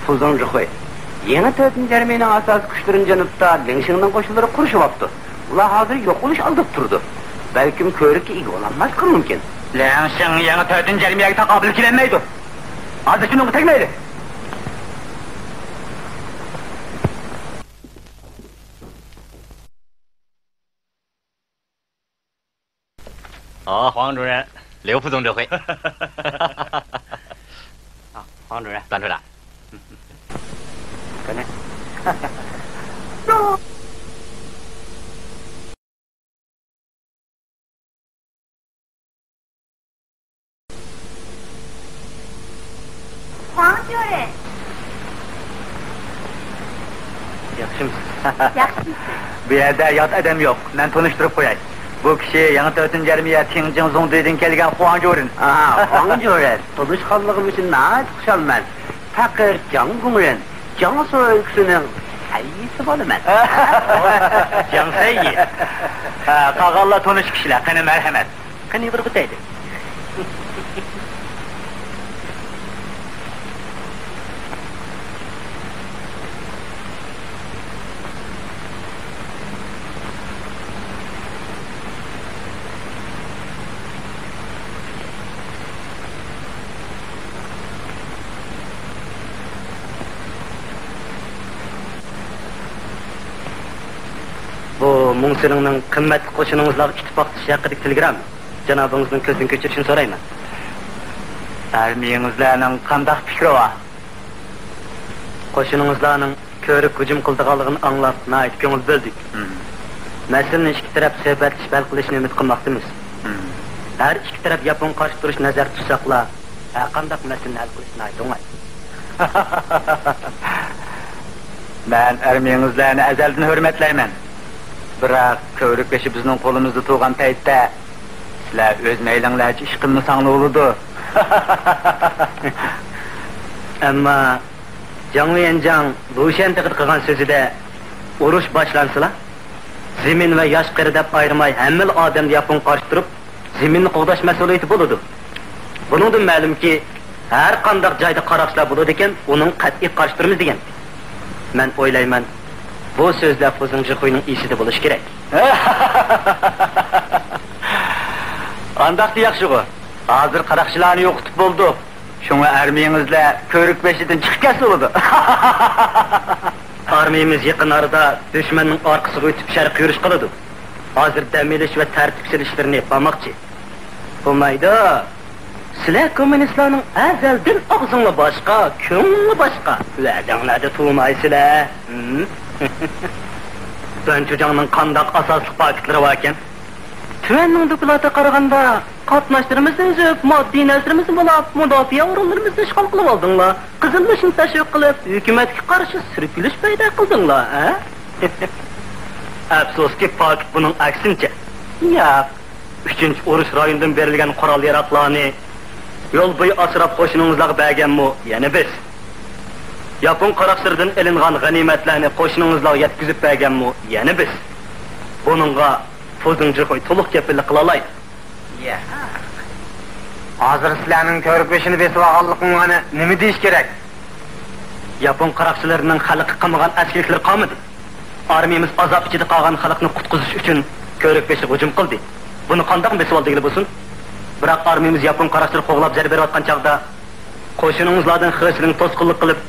فۇزۇڭ جىخۇي، يېڭى تۆتىنچى ئارمىيەنىڭ ئاساسىي كۈچلىرىنى جەنۇبتا لىڭشىڭنىڭ قوشۇنلىرى قورشىۋاپتۇ. ئۇلار ھازىر يوقىلىش ئالدىدا تۇرىدۇ. بەلكىم كۆۋرۈككە ئىگە بولالماسلىقى مۇمكىن. لىڭشىڭ يېڭى تۆتىنچى ئارمىيەگە تاقابىل كېلەلمەيدۇ. ھازىر شۇنىڭغا تەگمەيلى. ھا، خۇاڭ جۈرەن، ليۇ فۇزۇڭ جىخۇي. ھا، خۇاڭ جۈرەن. دان جۈرەن. خۇاڭ جۈرەن. ياخشىمۇ؟ ياخشىمۇ؟ بۇ يەردە يات ئادەم يوق. مەن تونۇشتۇرۇپ قوياي. بۇ كىشى يېڭى تۆتىنچى ئارمىيە تىڭجىڭ زۇڭدۇيدىن كەلگەن خۇاڭ جۈرەن. ئاھا، خۇاڭ جۈرەن. تونۇشقانلىقىم ئۈچۈن ناھايىتى خۇشالمەن. پەقىر جاڭ گۇڭرېن، جياڭسۇ ئۆلكىسىنىڭ سەييىسى بولىمەن. جاڭ سەييى. ھە، قالغانلار تونۇش كىشىلەر. قېنى، مەرھەمەت. قېنى، بىر ئۆتەيلى. بۇ مۇڭ سېلىڭنىڭ قىممەتلىك قوشۇنىڭىزلارغا ئىتتىپاق تۇتۇش ھەققىدىكى تېلېگرامما. جانابىڭىزنىڭ كۆزدىن كەچۈرۈشىنى سورايمەن. ئارمىيىڭىزلارنىڭ قانداق پىكرى بار؟ قوشۇنىڭىزلارنىڭ كۆۋرۈك ھۇجۇم قىلىدىغانلىقىنى ئاڭلاپ، ناھايىتى كۆڭۈل بۆلدۇك. مم. مەسىلىنى ئىككى تەرەپ سۆھبەتلىشىپ ھەل قىلىشنى ئۈمىد قىلماقتىمىز. مم. ھەر ئىككى تەرەپ ياپونغا قارشى تۇرۇش نەزەردە تۇتساقلا، ھەرقانداق مەسىلىنى ھەل قىلىش ناھايىتى ئوڭاي. مەن ئارمىيىڭىزلارنى ئەزەلدىن ھۆرمەتلەيمەن. بىراق، كۆۋرۈك بېشى بىزنىڭ قولىمىزدا تۇرغان پەيتتە، سىلەر ئۆز مەيلىڭلارچە ئىش قىلمىساڭلا بولىدۇ. ئەمما جاڭ ۋېنجاڭ لۇشيەن تېغىدا قىلغان سۆزىدە، ئۇرۇش باشلانسىلا، زېمىن ۋە ياش-قېرى دەپ ئايرىماي، ھەممىلا ئادەمدە ياپونغا قارشى تۇرۇپ، زېمىننى قوغداش مەسئۇلىيىتى بولىدۇ. بۇنىڭدىن مەلۇمكى، ھەر قانداق جايدا قاراقچىلار بولىدىكەن، ئۇنىڭغا قەتئىي قارشى تۇرىمىز دېگەن. مەن ئويلايمەن، بۇ سۆزلەر فۇزېڭ جىخۇينىڭ ئېسىدە بولۇشى كېرەك. ئانداقتا ياخشىغۇ. ھازىر قاراقچىلارنى يوقىتىپ بولدۇق. شۇڭا ئارمىيىڭىزلار كۆۋرۈك بېشىدىن چىقىپ كەتسە بولىدۇ. ئارمىيىمىز يېقىن ئارىدا دۈشمەننىڭ ئارقىسىغا ئۆتۈپ شەرققە يۈرۈش قىلىدۇ. ھازىر دەم ئېلىش ۋە تەرتىپ سېلىشلىرىنى باماقچى. بولمايدۇ. سىلەر كوممۇنىستلارنىڭ ئەزەلدىن ئاغزىڭلار باشقا، كۆڭلۈڭلار باشقا. ۋەدەڭلەردە تۇرمايسىلەر. ھىم؟ دۇەن چۈجاڭنىڭ قانداق ئاساسلىق پاكىتلىرى باركەن؟ تۈەننىڭ دوكلاتىغا قارىغاندا، قاتناشلىرىمىزنى ئۈزۈپ، ماددىي نەرسىلىرىمىزنى بۇلاپ، مۇداپىئە ئورۇنلىرىمىزنى ئىشغال قىلىۋالدىڭلار. قىزىل لىشىننى تەشۋىق قىلىپ، ھۆكۈمەتكە قارشى سۈركىلىش پەيدا قىلدىڭلار، ھە؟ ئەپسۇسكى، پاكىت بۇنىڭ ئەكسىنچە. ياق. ئۈچىنچى ئۇرۇش رايونىدىن بېرىلگەن قورال-ياراغلارنى يول بويى ئاسراپ قوشۇنىڭىزلارغا بەرگەنمۇ يەنە بىز. ياپون قاراقچىلىرىدىن ئېلىنغان غەنىيمەتلەرنى قوشۇنىڭىزلارغا يەتكۈزۈپ بەرگەنمۇ يەنە بىز. بۇنىڭغا فۇزېڭ جىخۇي تولۇق كەپىللىك قىلالايدۇ. يا. ھازىر سىلەرنىڭ كۆۋرۈك بېشىنى بېسىۋالغانلىقىڭلارنى نېمە دېيىش كېرەك؟ ياپون قاراقچىلىرىنىڭ خەلققە قىلمىغان ئەسكىلىكلىرى قالمىدى. ئارمىيىمىز ئازاب ئىچىدە قالغان خەلقنى قۇتقۇزۇش ئۈچۈن كۆۋرۈك بېشىغا ھۇجۇم قىلدى. بۇنى قانداقمۇ بېسىۋالدى دېگىلى بولسۇن؟ بىراق ئارمىيىمىز ياپون قاراقچىلىرى قوغلاپ زەربە بېرىۋاتقان چاغدا، قوشۇنىڭىزلاردىن خېلىسىنىڭ توسقۇنلۇق قىلىپ،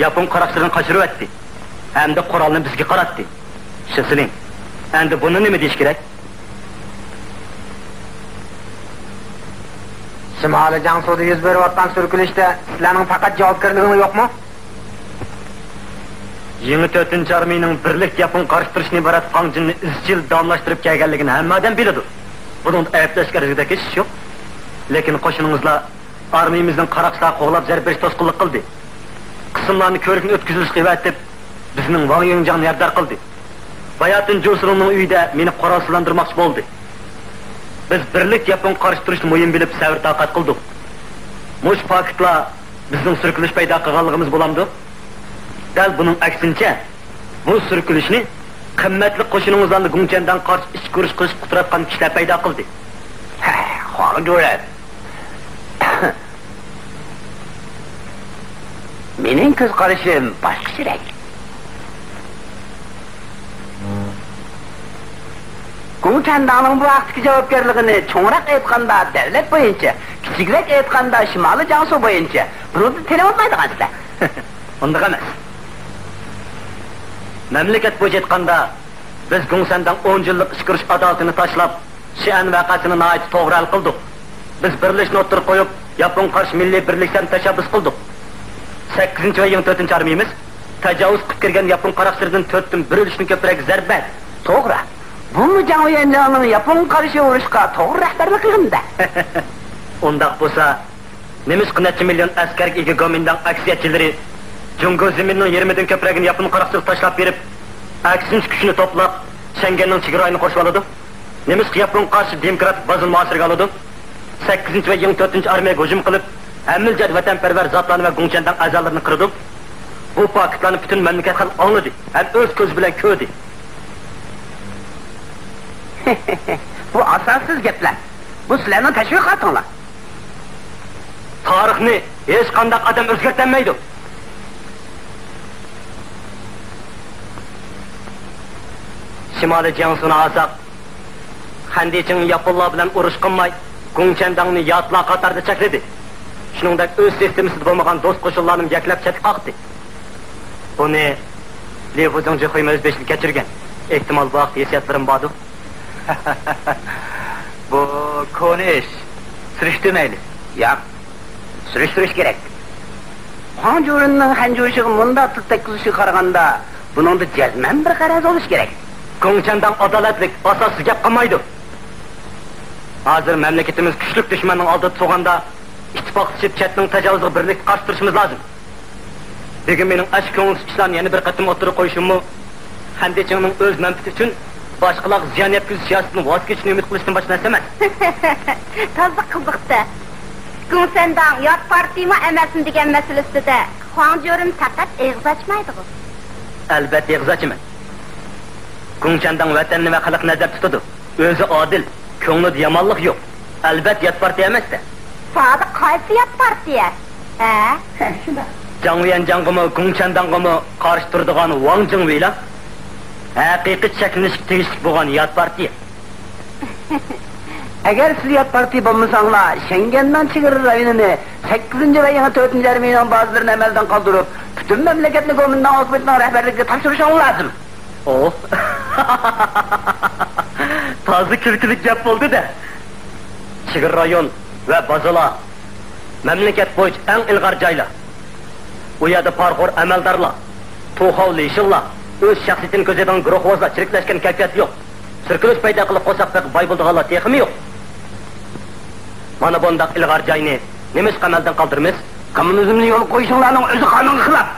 ياپون قاراقچىلىرىنى قاچۇرۇۋەتتى ھەمدە قورالنى بىزگە قاراتتى. شۇنىسىنى، ئەمدى بۇنى نېمە دېيىش كېرەك؟ شىمالىي جياڭسۇدا يۈز بېرىۋاتقان سۈركىلىشتە سىلەرنىڭ پەقەت جاۋابكارلىقىڭلار يوقمۇ؟ يېڭى تۆتىنچى ئارمىيىنىڭ بىرلىك ياپون قارشى تۇرۇشتىن ئىبارەت فاڭجېننى ئىزچىل داۋاملاشتۇرۇپ كەلگەنلىكىنى ھەممە ئادەم بىلىدۇ. بۇنىڭدا ئەيىبلەشكە ئەرزىگۈدەك ھېچ ئىش يوق. لېكىن قوشۇنىڭىزلار ئارمىيىمىزنىڭ قاراقچىلارغا قوغلاپ زەربە بېرىشىگە توسقۇنلۇق قىلدى. قىسىملارنى كۆۋرۈكنى ئۆتكۈزۈۋېلىشقا ئەۋەتىپ، بىزنىڭ ۋاڭ يۈەنجاڭنى يارىدار قىلدى. باياتىن جۇسىلىڭنىڭ ئۆيىدە مېنى قورالسىزلاندۇرماقچى بولدى. بىز بىرلىك ياپونغا قارشى تۇرۇشنى مۇھىم بىلىپ، سەۋر-تاقەت قىلدۇق. مۇشۇ پاكىتلار بىزنىڭ سۈركىلىش پەيدا قىلغانلىقىمىز بولامدۇ؟ دەل بۇنىڭ ئەكسىنچە، بۇ سۈركىلىشنى قىممەتلىك قوشۇنىڭىزلارنى گۇڭچەنداڭغا قارشى ئىچكى ئۇرۇش قىلىشقا ئۇتتۇرۇۋاتقان كىشىلەر پەيدا قىلدى. ھە، خۇاڭ جۈرەن. مېنىڭ كۆز قارىشىم باشقىچىرەك. گۇڭچەنداڭنىڭ بۇ ھەقتىكى جاۋابكارلىقىنى چوڭراق ئېيتقاندا دۆلەت بويىچە، كىچىكرەك ئېيتقاندا شىمالىي جياڭسۇ بويىچە، بۇنىڭدىن تېلىۋاتمايدىغانسىلەر. ئۇنداق ئەمەس. مەملىكەت بويىچە ئېيتقاندا، بىز گۇڭسەنداڭ ئون يىللىق ئىچكى ئۇرۇش ئادالىتىنى تاشلاپ، شىئەن ۋەقەسىنى ناھايىتى توغرا ھەل قىلدۇق. بىز بىرلىشىشنى ئوتتۇرىغا قويۇپ، ياپونغا قارشى مىللىي بىرلىكتە تەشەببۇس قىلدۇق. سەككىزىنچى ۋە يېڭى تۆتىنچى ئارمىيىمىز تاجاۋۇز قىلىپ كىرگەن ياپون قاراقچىلىرىدىن تۆتتىن بىر ئۈلۈشتىن كۆپرەك زەربە بەردى. توغرا. بۇمۇ جاڭ يۈەنجاڭنىڭ ياپونغا قارشى ئۇرۇشقا توغرا رەھبەرلىك قىلغىنىدا. ئۇنداق بولسا، نېمىشقا نەچچە مىليون ئەسكەرگە ئىگە گومىنداڭ ئەكسىيەتچىلىرى جۇڭگو زېمىنىنىڭ يېرىمىدىن كۆپرەكىنى ياپون قاراقچىلىرىغا تاشلاپ بېرىپ، ئەكسىنچى كۈچىنى توپلاپ، شەنگەننىڭ چېگرا رايونىنى قورشىۋالىدۇ؟ نېمىشقا ياپون قارشى دېموكراتىك بازىنى مۇھاسىرىگە ئالىدۇ؟ سەككىزىنچى ۋە يېڭى تۆتىنچى ئارمىيەگە ھۇجۇم قىلىپ، ھەممىلا جەھەتتە ۋەتەنپەرۋەر زاتلارنى ۋە گۇڭچەنداڭ ئەزالىرىنى قىرىدۇ؟ بۇ پاكىتلارنى پۈتۈن مەملىكەت خەلقى ئاڭلىدى ھەم ئۆز كۆزى بىلەن كۆردى. بۇ ئاساسسىز گەپلەر. بۇ سىلەرنىڭ تەشۋىقاتىڭلار. تارىخنى ھېچقانداق ئادەم ئۆزگەرتەلمەيدۇ. شىمالىي جياڭسۇنى ئالساق، خەندىچىڭ ياپونلار بىلەن ئۇرۇش قىلماي، گۇڭچەنداڭنى ياتلار قاتارىدا چەكلىدى. شۇنىڭدەك ئۆز سىستېمىسىدا بولمىغان دوست قوشۇنلارنىمۇ يەكلەپ چەتكە قاقتى. بۇنى لى فۇزۇڭجى خۇيمۇ ئۆز بېشىدا كەچۈرگەن. ئېھتىمال، بۇ ھەقتە ھېسسىياتلىرىم باردۇ. بۇ كونا ئىش. سۈرۈشتۈرمەيلى. ياق. سۈرۈشتۈرۈش كېرەك. خۇاڭ جۈرۈننىڭ خەنجۇشىغا مۇنداق تىل تەگكۈزۈشىگە قارىغاندا، بۇنىڭدا جەزمەن بىر غەرەز بولۇشى كېرەك. گۇڭچەنداڭ ئادالەتلىك، ئاساسسىز گەپ قىلمايدۇ. ھازىر مەملىكىتىمىز كۈچلۈك دۈشمەننىڭ ئالدىدا تۇرغاندا، ئىتتىپاقلىشىپ چەتنىڭ تاجاۋۇزىغا بىرلىكتە قارشى تۇرۇشىمىز لازىم. بۈگۈن مېنىڭ ئاشۇ كۆڭۈلسىز ئىشلارنى يەنە بىر قېتىم ئوتتۇرىغا قويۇشۇممۇ خەندىچىڭنىڭ ئۆز مەنپىئىتى ئۈچۈن باشقىلارغا زىيان يەتكۈزۈش سىياسىتىدىن ۋاز كېچىشنى ئۈمىد قىلىشتىن باشقا نەرسە ئەمەس. تازا قىزىقتى. گۇڭسەنداڭ يات پارتىيىمۇ ئەمەسمۇ دېگەن مەسىلىسىدە خۇاڭ جۆرۈن پەقەت ئېغىز ئاچمايدىغۇ؟ ئەلبەتتە ئېغىز ئاچىمەن. گۇڭچەنداڭ ۋەتەننى ۋە خەلقنى نەزەردە تۇتىدۇ. ئۆزى ئادىل، كۆڭلىدە يامانلىق يوق. ئەلبەتتە يات پارتىيە ئەمەس-دە. سادىق، قايسى يات پارتىيە؟ ھە؟ جاڭ ۋيەنجاڭغىمۇ، گۇڭچەنداڭغىمۇ قارشى تۇرىدىغان ۋاڭ جىڭۋېيلا ھەقىقىي چەكلىنىشكە تېگىشلىك بولغان يات پارتىيە. ئەگەر سىز يات پارتىيە بولمىساڭلار، شەنگەننىڭ چېگرا رايونىنى سەككىزىنچى ۋە يېڭى تۆتىنچى ئارمىيىنىڭ بازىلىرىنى ئەمەلدىن قالدۇرۇپ، پۈتۈن مەملىكەتنى گومىنداڭ ھۆكۈمىتىنىڭ رەھبەرلىكىگە تاپشۇرۇشۇڭلار لازىم. ئوھ. تازا كۈلكىلىك گەپ بولدى-دە. چېگرا رايون ۋە بازىلار مەملىكەت بويىچە ئەڭ ئىلغار جايلار. ئۇ يەردە پارىخور ئەمەلدارلار، توخاۋ لىشىنلار، ئۆز شەخسىيىتىنى كۆزەيدىغان گۇرۇھۋازلار چىرىكلەشكەن كەيپىيات يوق. سۈركىلىش پەيدا قىلىپ قورساق بېقىپ باي بولىدىغانلار تېخىمۇ يوق. مانا بۇنداق ئىلغار جاينى نېمىشقا ئەمەلدىن قالدۇرىمىز؟ كوممۇنىزمنى يولغا قويۇشۇڭلارنىڭ ئۆزى قانۇنغا خىلاپ.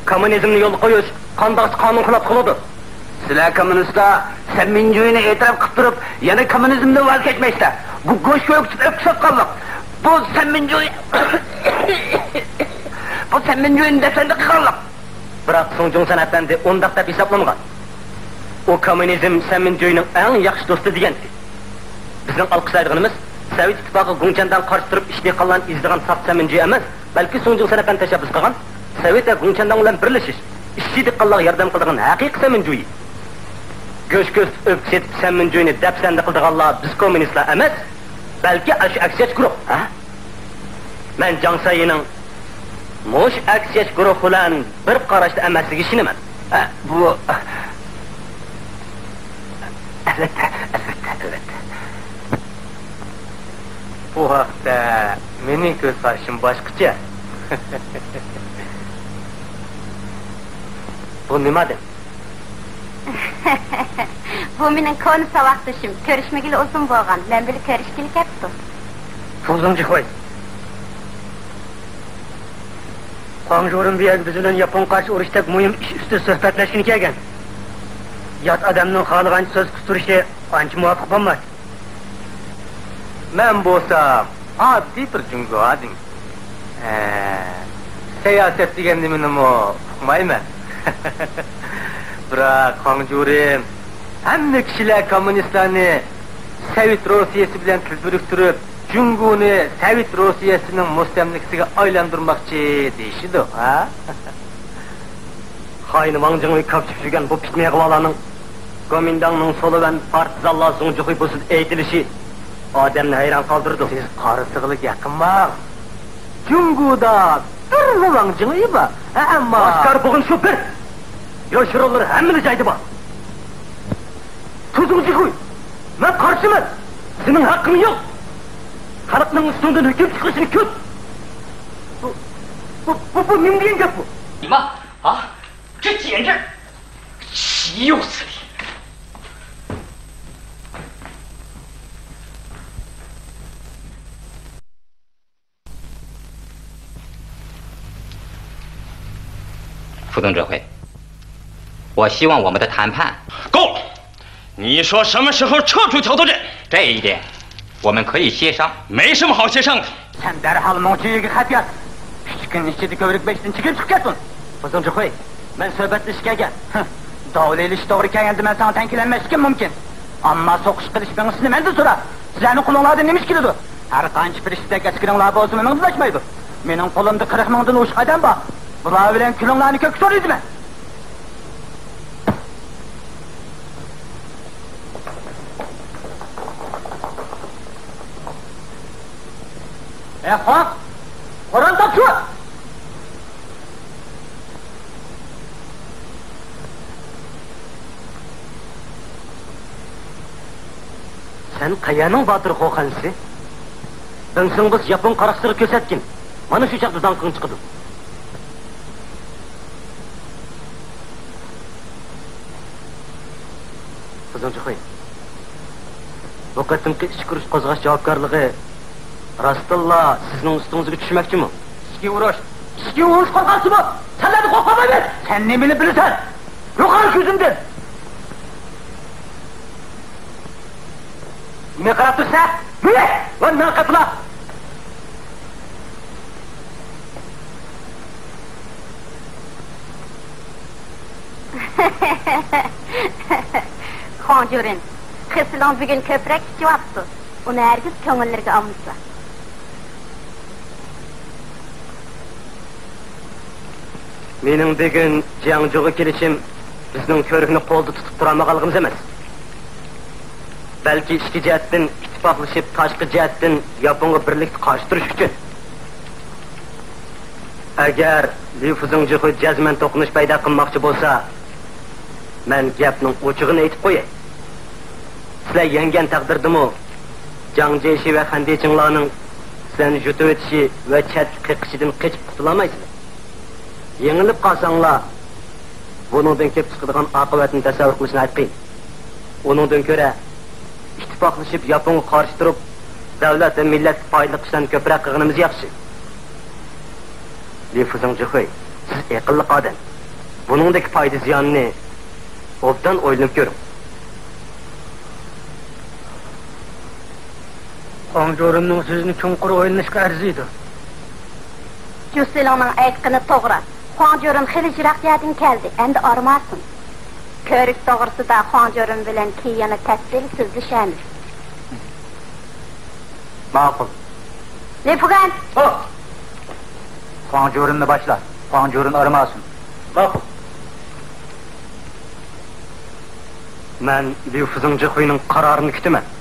كوممۇنىزمنى يولغا قويۇش قانداقچە قانۇنغا خىلاپ قىلىدۇ؟ سىلەر كوممۇنىستلار سەنمىنجۈينى ئېتىراپ قىلىپ تۇرۇپ، يەنە كوممۇنىزمدىن ۋاز كەچمەيسىلەر. بۇ گۆش كۆركىتىپ ئۆپكە ساتقانلىق. بۇ سەنمىنجۈي، بۇ سەنمىنجۈينى دەپسەندە قىلغانلىق. بىراق سۇڭ جۇڭسەن ئەپەندى ئۇنداق دەپ ھېسابلىمىغان. ئۇ كوممۇنىزم سەنمىنجۈينىڭ ئەڭ ياخشى دوستى دېگەنتى. بىزنىڭ ئالقىشلايدىغىنىمىز سوۋېت ئىتتىپاقى گۇڭچەنداڭغا قارشى تۇرۇپ ئىش-دېھقانلارنى ئېزىدىغان ساختا سەنمىنجۈي ئەمەس، بەلكى سۇڭ جۇڭسەن ئەپەندى تەشەببۇس قىلغان سوۋېت ۋە گۇڭچەنداڭ بىلەن بىرلىشىش، ئىشچى دېھقانلارغا ياردەم قىلىدىغان ھەقىقىي سەنمىنجۇيى. گۆش-كۆست ئۆپكە سېتىپ سەنمىنجۇينى دەپسەندە قىلىدىغانلار بىز كوممۇنىستلار ئەمەس، بەلكى ئاشۇ ئەكسىيەتچى گۇرۇھ، ھە؟ مەن جاڭ سەييىنىڭ مۇشۇ ئەكسىيەتچى گۇرۇھ بىلەن بىر قاراشتا ئەمەسلىكىگە ئىشىنىمەن. ھە، بۇ، ئەلۋەتتە، ئەلۋەتتە، ئەلۋەتتە. بۇ ھەقتە مېنىڭ كۆز قارىشىم باشقىچە. بۇ نېمە ئادەم؟ بۇ مېنىڭ كونا ساۋاقدىشىم. كۆرۈشمىگىلى ئۇزۇن بولغان. مەن بىلەن كۆرۈشكىلى كەپتۇ. فۇزۇڭ جىخۇي. خۇاڭ جۇرېن بۇ يەرگە بىز بىلەن ياپونغا قارشى ئۇرۇشتەك مۇھىم ئىش ئۈستىدە سۆھبەتلەشكىلى كەلگەن. يات ئادەمنىڭ خالىغانچە سۆز قىستۇرۇشى ئانچە مۇۋاپىق بولماس. مەن بولسام ئاددىي بىر جۇڭگو ئادىمى. ھە، سىياسەت دېگەن نېمىنىمۇ ئۇقمايمەن. بىراق، خۇاڭ جۇرېن، ھەممە كىشىلەر كوممۇنىستلارنى سوۋېت روسىيەسى بىلەن تىل بىرىكتۈرۈپ، جۇڭگونى سوۋېت روسىيەسىنىڭ مۇستەملىكىسىگە ئايلاندۇرماقچى دېيىشىدۇ، ھە؟ خائىن ۋاڭ جىڭۋېي كاپچىپ يۈرگەن بۇ پىتنە ئىغۋالارنىڭ گومىنداڭنىڭ سولىۋەن پارتىزانلار زۇڭ جىخۇي بولسا ئېيتىلىشى ئادەمنى ھەيران قالدۇرىدۇ. سىز قارىسىغىلا يېقىنماڭ. جۇڭگودا بىرلا ۋاڭ جىڭۋېي بار. ھە، ئەمما ئاشكارا بولغىنى شۇ بىر. يوشۇرۇنلىرى ھەممىلا جايدا بار. فۇزۇڭ جىخۇي، مەن قارشىمەن. سېنىڭ ھەققىڭ يوق. خەلقنىڭ ئۈستۈڭدىن ھۆكۈم چىقىرىشنى كۈت. بۇ، بۇ، بۇ، بۇ نېمە دېگەن گەپ بۇ؟ 你妈啊，这简直岂有此理！ 傅东哲会，我希望我们的谈判。够了！你说什么时候撤出桥头镇？这一点，我们可以协商。没什么好协商的。 سەن دەرھال مۇڭچىيۈگە خەت ياز. ئۈچ كۈن ئىچىدە كۆۋرۈك بېشىدىن چىقىپ چىقىپ كەتسۇن. فۇزۇڭ جىخۇي، مەن سۆھبەتلىشىشكە كەلگەن. ھە، داۋالىشىش توغرا كەلگەندە مەن ساڭا تەڭ كېلەلمەسلىكىم مۇمكىن. ئەمما سوقۇش قىلىش مېڭىسىنى مەندىن سورا. سىلەرنىڭ قولۇڭلاردىن نېمە ئىش كېلىدۇ؟ ھەر قانچە پىرىشتىدەك ئەسكىرىڭلار بولسىمۇ مېڭىدىن ئاشمايدۇ. مېنىڭ قولۇمدا قىرىق مىڭدىن ئوشۇق ئادەم بار. بۇلار بىلەن كۈلۈڭلارنى كۆككە سورۇيدىمەن. ئەي خان، قورال تاپشۇر! سەن قەيەرنىڭ باتۇرى خوخەنسى؟ بىڭسىڭ بىز ياپون قاراقچىلىرىغا كۆرسەتكىن. مانا شۇ چاغدا داڭقىڭ چىقىدۇ. فۇزۇڭ جىخۇي، بۇ قېتىمقى ئىچكى ئۇرۇش قوزغاش جاۋابكارلىقى راستتىنلا سىزنىڭ ئۈستىڭىزگە چۈشمەكچىمۇ؟ ئىچكى ئۇرۇش، ئىچكى ئۇرۇش قوزغالسىمۇ، سەن مەندىن قورقالمايمەن! سەن نېمىنى بىلىسەن؟ يوقال كۆزۈمدىن! نېمە قاراپ تۇرسەن؟ يۈرە! ۋاي ناقەپلا! خۇاڭ جۈرېن، خېسىلىڭ بۈگۈن كۆپرەك ئىچىۋاپتۇ. ئۇنى ھەرگىز كۆڭۈللىرىگە ئالمىسۇلا. مېنىڭ بۈگۈن جياڭجۇغا كېلىشىم بىزنىڭ كۆۋرۈكنى قولدا تۇتۇپ تۇرالمىغانلىقىمىز ئەمەس. بەلكى ئىچكى جەھەتتىن ئىتتىپاقلىشىپ، تاشقى جەھەتتىن ياپونغا بىرلىكتە قارشى تۇرۇش ئۈچۈن. ئەگەر لى فۇزېڭ جىخۇي جەزمەن توقۇنۇش پەيدا قىلماقچى بولسا، مەن گەپنىڭ ئوچۇقىنى ئېيتىپ قوياي. سىلەر يەڭگەن تەقدىردىمۇ، جاڭ جيېشى ۋە خەن دېچىڭلارنىڭ سىلەرنى يۇتۇۋېتىشى ۋە چەتكە قېقىشىدىن قېچىپ قۇتۇلالمايسىلەر. يېڭىلىپ قالساڭلار، بۇنىڭدىن كېلىپ چىقىدىغان ئاقىۋەتنى تەسەۋۋۇر قىلىشنى ئايتقىن. ئۇنىڭدىن كۆرە، ئىتتىپاقلىشىپ ياپونغا قارشى تۇرۇپ، دۆلەت ۋە مىللەتكە پايدىلىق ئىشلارنى كۆپرەك قىلغىنىمىز ياخشى. لى فۇزېڭ جىخۇي، سىز ئەقىللىق ئادەم. بۇنىڭدىكى پايدا زىيانىنى ئوبدان ئويلىنىپ كۆرۈڭ. خۇاڭ جورېننىڭ سۆزىنى چوڭقۇر ئويلىنىشقا ئەرزىيدۇ. جۇسىلىڭنىڭ ئېيتقىنى توغرا. خۇاڭ جورېن خېلى يىراق يەردىن كەلدى، ئەمدى ئارماسۇن. كۆۋرۈك توغرىسىدا خۇاڭ جورېن بىلەن كېيىن يەنە تەپسىلىي سۆزلىشەرمىز. ماقۇل. لى فۇگەن! ھو! خۇاڭ جورېننى باشلا. خۇاڭ جۈرېن ئارىماسۇن. ماقۇل. مەن ليۇ فېزېڭ جىخۇينىڭ قارارىنى كۈتىمەن.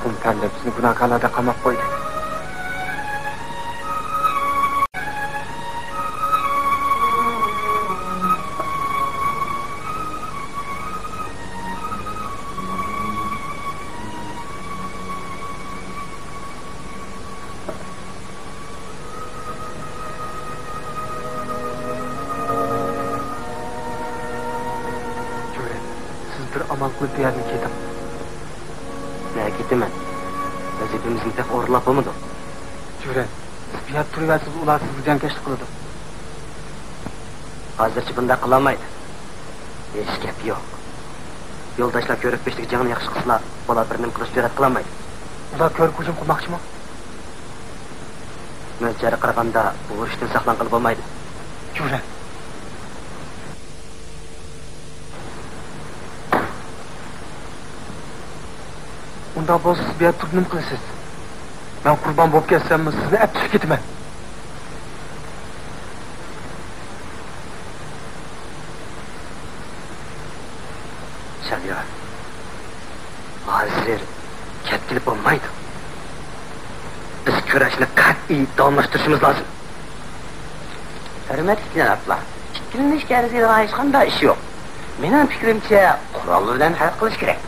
قۇم پەردە بىزنى گۇناھكارلاردەك قاماپ قويدى. جۈرەن، سىز بىر ئامال قىلىپ بۇ يەردىن كېتىڭ. نەگە كېتىمەن؟ ۋەزىپىمىزنى تېخى ئورۇنلاپ بولمىدۇق. جۈرەن، سىز بۇ يەردە تۇرۇۋەرسىز، ئۇلار سىزگە جەڭكەشلىك قىلىدۇ. ھازىرچە بۇنداق قىلالمايدۇ. ھېچ گەپ يوق. يولداشلار كۆۋرۈك بېشىدىكى جەڭنى ياخشى قىلسىلا، ئۇلار بىر نېمە قىلىشقا جۈرئەت قىلالمايدۇ. ئۇلار كۆۋرۈك ھۇجۇم قىلماقچىمۇ؟ مۆلچەرگە قارىغاندا، بۇ ئۇرۇشتىن ساقلانغىلى بولمايدۇ. جۈرەن. ئۇنداق بولسا، سىز بۇ يەردە تۇرۇپ نېمە قىلىسىز؟ مەن قۇربان بولۇپ كەتسەممۇ، سىزنى ئەپ چىقىپ كېتىمەن. شەھرىيار، ھازىر كەتكىلى بولمايدۇ. بىز كۈرەشنى قەتئىي داۋاملاشتۇرۇشىمىز لازىم. ھۆرمەتلىك جانابلار، ئىككىلىنىشكە ئەرزىيدىغان ھېچقانداق ئىش يوق. مېنىڭ پىكرىمچە، قورال بىلەن ھەل قىلىش كېرەك.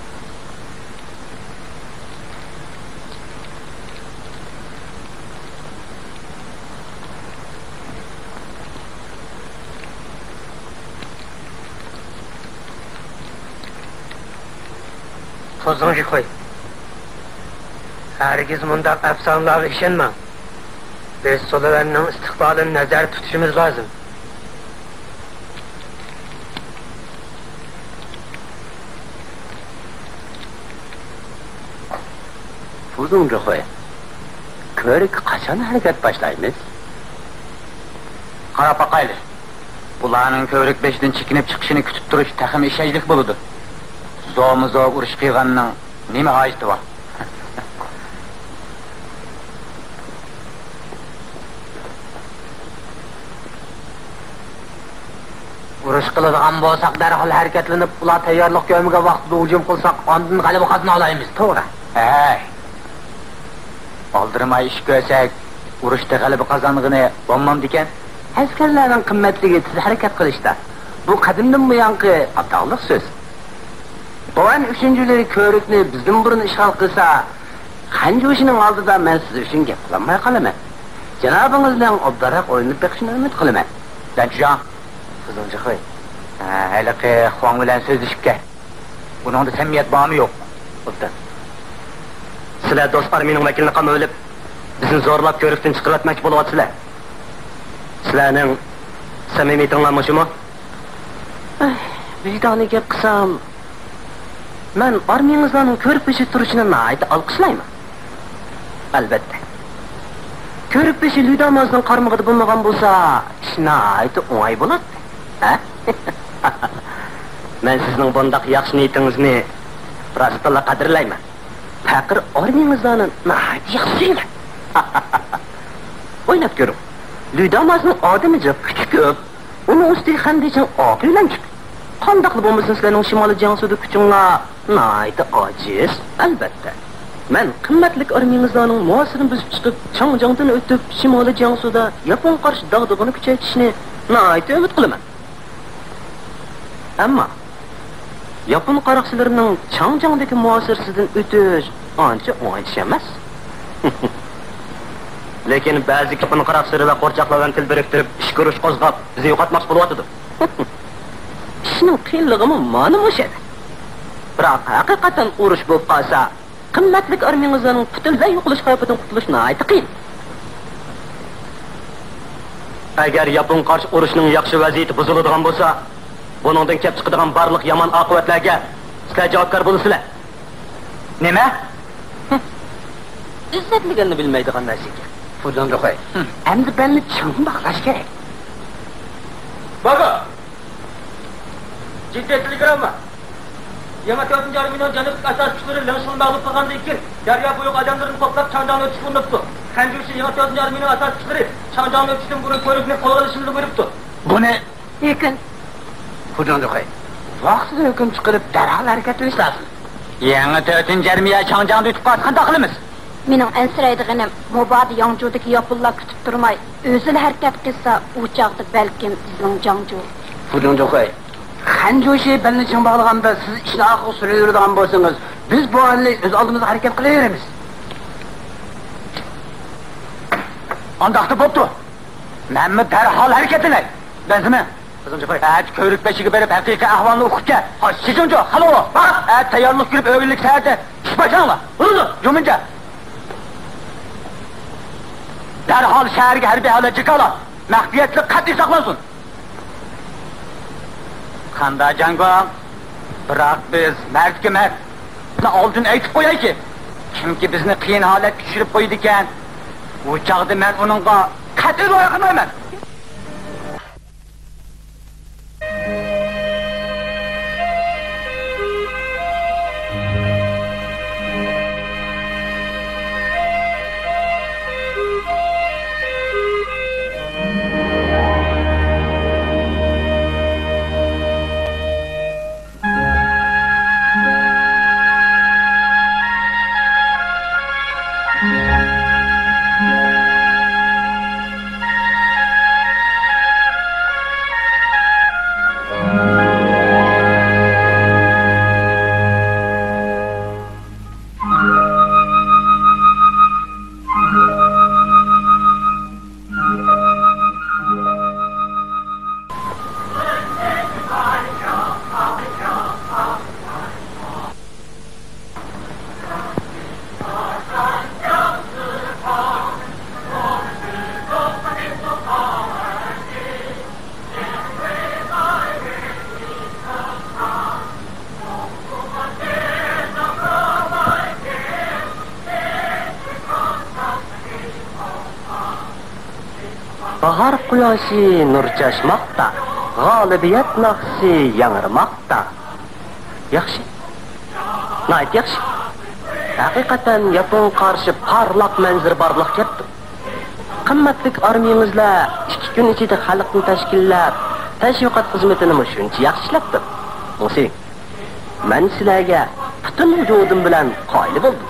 توزۇڭ جىخۇي. ھەرگىز مۇنداق ئەپسانىلەرگە ئىشەنمەڭ. بىز سولىۋەننىڭ ئىستىقبالىنى نەزەردە تۇتۇشىمىز لازىم. فۇزۇڭ جىخۇي، كۆۋرۈككە قاچان ھەرىكەت باشلايمىز؟ قاراپ باقايلى. بۇلارنىڭ كۆۋرۈك بېشىدىن چېكىنىپ چىقىشىنى كۈتۈپ تۇرۇش تېخىمۇ ئىشەنچلىك بولىدۇ. زورمۇ زور ئۇرۇش قىلغاننىڭ نېمە ھاجىتى بار؟ ئۇرۇش قىلىدىغان بولساق، دەرھال ھەرىكەتلىنىپ، ئۇلار تەييارلىق كۆرمىگەن ۋاقتىدا ھۇجۇم قىلساق، ئاندىن غەلىبە قازىنالايمىز. توغرا. ھەي! ئالدىرىماي ئىش كۆرسەك، ئۇرۇشتا غەلىبە قازانغىلى بولمامدىكەن؟ ئەسكەرلەرنىڭ قىممەتلىكى تېز ھەرىكەت قىلىشتا. بۇ قەدىمدىن بۇيانقى ئاتاقلىق سۆز. بوۋەن ئۈچىنچىلىرى كۆۋرۈكنى بىزدىن بۇرۇن ئىشغال قىلسا، خەنجۇشىنىڭ ئالدىدا مەن سىز ئۈچۈن گەپ قىلالماي قالىمەن. جانابىڭىز بىلەن ئوبدانراق ئويلىنىپ بېقىشنى ئۈمىد قىلىمەن. دەنجۇجاڭ. فۇزۇڭ جىخۇي. ھە، ھېلىقى خۇاڭ بىلەن سۆزلىشىپ كەل. بۇنىڭدا سەمىمىيەت بارمۇ يوقمۇ؟ ئوبدان. سىلەر دوست ئارمىيىنىڭ ۋەكىلىنى قامىۋېلىپ، بىزنى زورلاپ كۆۋرۈكتىن چىقىرىۋەتمەكچى بولۇۋاتىسىلەر. سىلەرنىڭ سەمىمىيىتىڭلار مۇشۇمۇ؟ ئەي، ۋىجدانىي گەپ قىلسام، مەن ئارمىيىڭىزلارنىڭ كۆۋرۈك بېشىدا تۇرۇشىنى ناھايىتى ئالقىشلايمەن. ئەلۋەتتە. كۆۋرۈك بېشى لۈدامازنىڭ قارمىقىدا بولمىغان بولسا، ئىش ناھايىتى ئوڭاي بولاتتى. ھە؟ مەن سىزنىڭ بۇنداق ياخشى نىيىتىڭىزنى راستتىنلا قەدىرلەيمەن. پەقىر ئارمىيىڭىزلارنى ناھايىتى ياخشى سۆيىمەن. ئويلاپ كۆرۈڭ. لۈدامازنىڭ ئادىمى جىق، كۈچى كۆپ. ئۇنىڭ ئۈستىگە خەندىچىڭ ئاق يۆلەنچۈك. قانداقلا بولمىسۇن، سىلەرنىڭ شىمالىي جياڭسۇدا كۈچۈڭلار ناھايىتى ئاجىز، ئەلۋەتتە. مەن قىممەتلىك ئارمىيىڭىزلارنىڭ مۇھاسىرىنى بۇزۇپ چىقىپ، چاڭجياڭدىن ئۆتۈپ، شىمالىي جياڭسۇدا ياپونغا قارشى داغدۇغىنى كۈچەيتىشىنى ناھايىتى ئۈمىد قىلىمەن. ئەمما ياپون قاراقچىلىرىنىڭ چاڭجياڭدىكى مۇھاسىرىسىدىن ئۆتۈش ئانچە ئوڭاي ئىش ئەمەس. لېكىن بەزى ياپون قاراقچىلىرى ۋە قورچاقلار بىلەن تىل بىرىكتۈرۈپ، ئىچكى ئۇرۇش قوزغاپ، بىزنى يوقاتماقچى بولۇۋاتىدۇ. ئىشنىڭ قىيىنلىقىمۇ مانا مۇشۇ يەردە. بىراق، ھەقىقەتەن ئۇرۇش بولۇپ قالسا، قىممەتلىك ئارمىيىڭىزنىڭ پۈتۈنلەي يوقىلىش خەۋپىدىن قۇتۇلۇش ناھايىتى قىيىن. ئەگەر ياپون قارشى ئۇرۇشنىڭ ياخشى ۋەزىيىتى بۇزۇلىدىغان بولسا، بۇنىڭدىن كېلىپ چىقىدىغان بارلىق يامان ئاقىۋەتلەرگە سىلەر جاۋابكار بولىسىلەر. نېمە؟ ئىززەت دېگەننى بىلمەيدىغان نەرسە ئىكەن. فۇدۇڭجۇخەي، ئەمدى بەلنى چىڭ باغلاش كېرەك. باغا! جىددىي تېلېگرامما. يېڭى تۆتىنچى ئارمىيىنىڭ جەنۇبتىكى ئاساسىي كۈچلىرى لىڭشىڭنى مەغلۇپ قىلغاندىن كېيىن، دەريا بويىغا ئادەملىرىنى توپلاپ، چاڭجياڭنى ئۆتۈشكە ئۇرۇنۇپتۇ. خەن جۈشى يېڭى تۆتىنچى ئارمىيىنىڭ ئاساسىي كۈچلىرى چاڭجياڭنى ئۆتۈشتىن بۇرۇن كۆۋرۈكنى قولغا ئېلىشىمىزنى بۇيرۇپتۇ. بۇنى ھېكىن. فۇدۇڭجۇخەي، ۋاقتىدا ھۆكۈم چىقىرىپ، دەرھال ھەرىكەتلىنىش لازىم. يېڭى تۆتىنچى ئارمىيە چاڭجياڭدا ئۆتۈپ قالسا قانداق قىلىمىز؟ مېنىڭ ئەنسىرەيدىغىنىم، مۇبادا ياڭجۇدىكى ياپونلار كۈتۈپ تۇرماي، ئۆزىلا ھەرىكەت قىلسا، ئۇ چاغدا بەلكىم بىزنىڭ جاڭجۇ. فۇدۇڭجۇخەي، خەنجۇشى بەلنى چىڭ باغلىغاندا، سىز ئىشنى ئارقىغا سۈرۈۋېرىدىغان بولسىڭىز، بىز بۇ ھالنى ئۆز ئالدىمىزغا ھەرىكەت قىلىۋېرىمىز. ئانداقتا بوپتۇ. مەنمۇ دەرھال ھەرىكەتلىنەي. بەنزىمە. ئەتە كۆۋرۈك بېشىغا بېرىپ، ھەقىقىي ئەھۋالنى ئۇقۇپ كەل. شىجۇڭجۇ، خالىۋو. ئەتە تەييارلىق كۆرۈپ، ئۆگۈنلۈك سەھەردە ئىش باشلاڭلار. بولىدۇ. يۇمىنجا. دەرھال شەھەرگە ھەربىي ھالەت جاكارلاپ، مەخپىيەتلىك قەتئىي ساقلانسۇن. قاندا جاڭگۇاڭ، بىراق بىز مەردكە مەرد. ئالدىن ئېيتىپ قويايكى، كىمكى بىزنى قىيىن ھالەتكە چۈشۈرۈپ قويىدىكەن، ئۇ چاغدا مەن ئۇنىڭغا قەتئىي لايىق قىلمايمەن. باھار قۇياشى نۇر چاچماقتا، غالىبىيەت ناخشىسى ياڭرىماقتا. ياخشى. ناھايىتى ياخشى. ھەقىقەتەن ياپونغا قارشى پارلاق مەنزىرە بارلىققا كەپتۇ. قىممەتلىك ئارمىيىڭىزلار ئىككى كۈن ئىچىدە خەلقنى تەشكىللەپ، تەشۋىقات خىزمىتىنىمۇ شۇنچە ياخشى ئىشلەپتۇ. مۇسى، مەن سىلەرگە پۈتۈن ۋۇجۇدۇم بىلەن قايىل بولدۇم.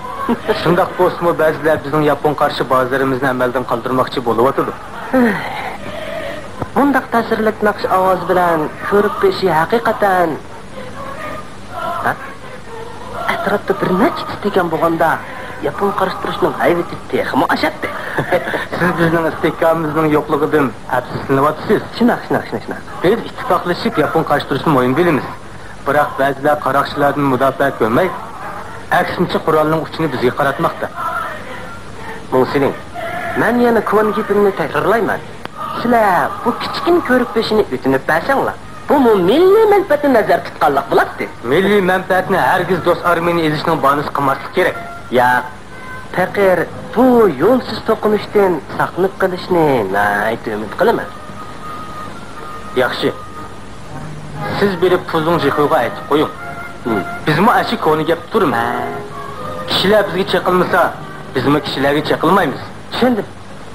شۇنداق بولسىمۇ، بەزىلەر بىزنىڭ ياپونغا قارشى بازىرىمىزنى ئەمەلدىن قالدۇرماقچى بولۇۋاتىدۇ. بۇنداق تەسىرلىك ناخشا ئاۋازى بىلەن كۆۋرۈك بېشى ھەقىقەتەن، ھە؟ ئەتراپتا بىر نەچچە ئىستىكان بولغاندا، ياپونغا قارشى تۇرۇشنىڭ ھەيۋىتى تېخىمۇ ئاشاتتى. سىز بىزنىڭ ئىستىكانىمىزنىڭ يوقلۇقىدىن ئەپسۇسلىنىۋاتىسىز. شۇنداق، شۇنداق، شۇنداق، شۇنداق. بىز ئىتتىپاقلىشىپ ياپونغا قارشى تۇرۇشنى مۇھىم بىلىمىز. بىراق بەزىلەر قاراقچىلاردىن مۇداپىئە كۆرمەي، ئەكسىنچە قورالنىڭ ئۇچىنى بىزگە قاراتماقتا. مۇڭسىلىڭ، مەن يەنە كونا گېپىمنى تەكرارلايمەن. سىلەر بۇ كىچىككىنە كۆۋرۈك بېشىنى ئۆتۈنۈپ بەرسەڭلار، بۇمۇ مىللىي مەنپەئەتنى نەزەردە تۇتقانلىق بولاتتى. مىللىي مەنپەئەتنى ھەرگىز دوست ئارمىيىنى ئېزىشنىڭ باھانىسى قىلماسلىق كېرەك. ياق، پېقىر بۇ يولسىز توقۇنۇشتىن ساقلىنىپ قېلىشنى ناھايىتى ئۈمىد قىلىمەن. ياخشى. سىز بېرىپ پۇزۇڭ جىخۇيغا ئېيتىپ قويۇڭ. ھىم. بىزمۇ ئاشۇ كونا گەپتە تۇرىمىز. كىشىلەر بىزگە چېقىلمىسا، بىزمۇ كىشىلەرگە چېقىلمايمىز. چۈشەندىم.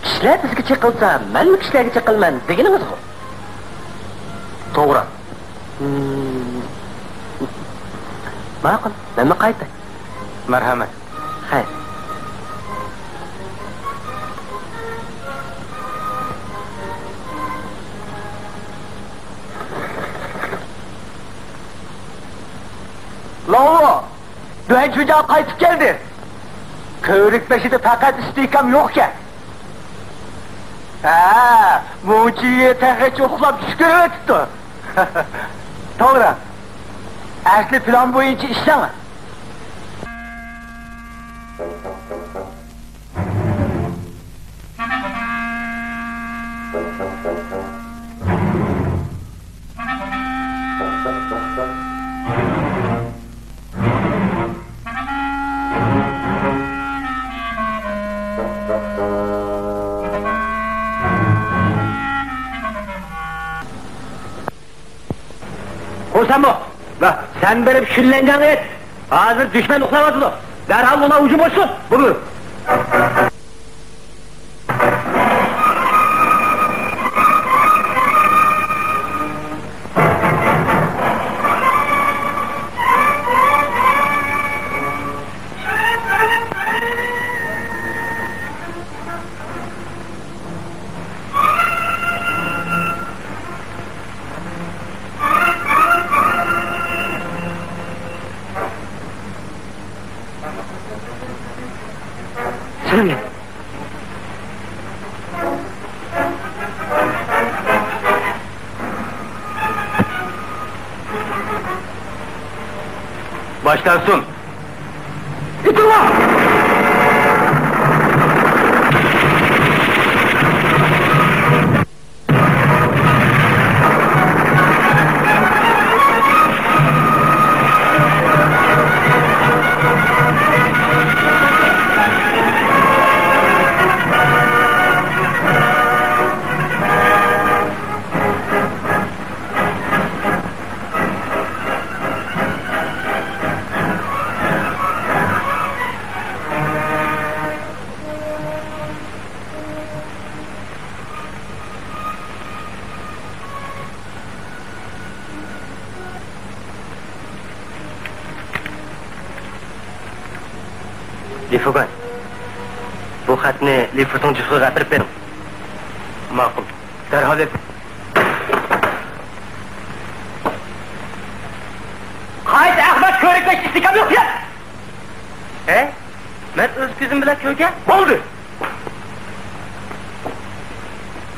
كىشىلەر بىزگە چېقىلسا، مەنمۇ كىشىلەرگە چېقىلىمەن دېگىنىڭىزغۇ؟ توغرا. ھىم. ماقۇل، مەنمۇ قايتاي. مەرھەمەت. خەير. شۇجا قايتىپ كەلدى. كۆۋرۈك بېشىدا پەقەت ئىستىكام يوقكەن. ھە، مۇڭچىيى تېخىچە ئۇخلاپ چۈش كۆرۈۋېتىپتۇ. توغرا. ئەسلى پىلان بويىچە ئىشلەڭ. قۇرساممۇ؟ ۋە سەن بېرىپ شۈنلەنجاڭنى ئېيت. ھازىر دۈشمەن ئۇخلاۋاتىدۇ. دەرھال ئۇلار ھۇجۇم قىلسۇن. بولىدۇ. سىلىمنى. باشلانسۇن! ئېتىلما! لىفۇگەن، بۇ خەتنى لىفۇسۇڭ جىفېغا ئەپىرىپ بېرىڭ. ماقۇل. دەرھال ئېلىپ. قايتا ئەخمەق كۆرۈكلەش ئىستىكام يوق يا! ھە؟ مەن ئۆز كۆزۈم بىلەن كۆرگەن. بولدى!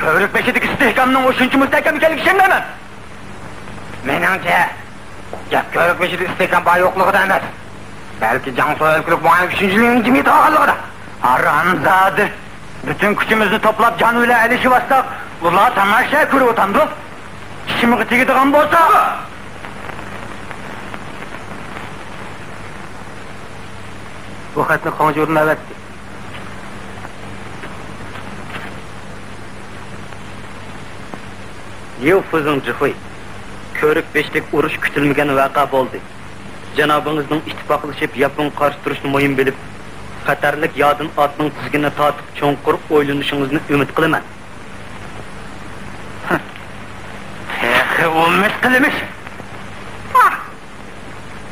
كۆۋرۈك بېشىدىكى ئىستىھكامنىڭ ئۇ شۇنچە مۇستەھكەم ئىكەنلىكىگە ئىشەنمەيمەن. مېنىڭچە، گەپ كۆۋرۈك بېشىدا ئىستىھكام بار يوقلۇقىدا ئەمەس، بەلكى جياڭسۇ ئۆلكىلىك ۋاڭ ئۈچىنچى لۈينىڭ جىمى تۇرغانلىقىدا. ھارامزادە! پۈتۈن كۈچىمىزنى توپلاپ جان بىلەن ئېلىشىۋاتساق، ئۇلار تاماشا كۆرۈۋاتامدۇ؟ چىشىمغا تېگىدىغان بولسا! بۇ خەتنى خاڭجۇدىن ئەۋەتتى. ليۇ فېزىڭ جىخۇي، كۆۋرۈك بېشىدىكى ئۇرۇش كۈتۈلمىگەن ۋەقە بولدى. جانابىڭىزنىڭ ئىتتىپاقلىشىپ ياپونغا قارشى تۇرۇشنى مۇھىم بىلىپ، خەتەرلىك يادىن ئاتنىڭ تىزگىنىنى تارتىپ چوڭقۇر ئويلىنىشىڭىزنى ئۈمىد قىلىمەن. تېخى ئۇمىد قىلىمىش. پاھ!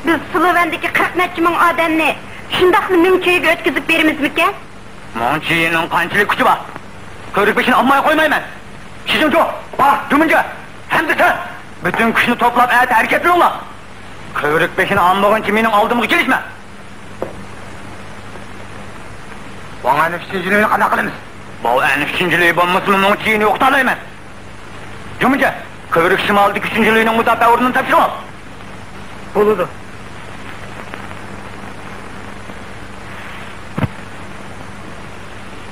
بىز سلوۋېندىكى قىرىق نەچچە مىڭ ئادەمنى شۇنداقلا مىڭچىيىگە ئۆتكۈزۈپ بېرىمىزمىكىن؟ مىڭچىيىنىڭ قانچىلىك كۈچى بار؟ كۆۋرۈك بېشىنى ئالماي قويمايمەن. شىجىڭجۇ، بار، جۇمىنجۇ، ھەمدە سەن! پۈتۈن كۈچنى توپلاپ ئەتە ھەرىكەتلىنىڭلار! كۆۋرۈك بېشىنى ئالمىغىنىچە مېنىڭ ئالدىمغا كېلىشمە! ۋاڭ ئەنفىشىن جۈنۈنى قانداق قىلىمىز؟ ماۋۇ ئەنفىشىن جۈنۈنى بولمىسىمۇ مىڭچىيىنى يوقىتالايمەن! جۇمىجە، كۆۋرۈك شىمالىدىكى ئۈچىنچى لۈينىڭ مۇداپىئە ئورنىنى تاپشۇرۇۋال. بولىدۇ.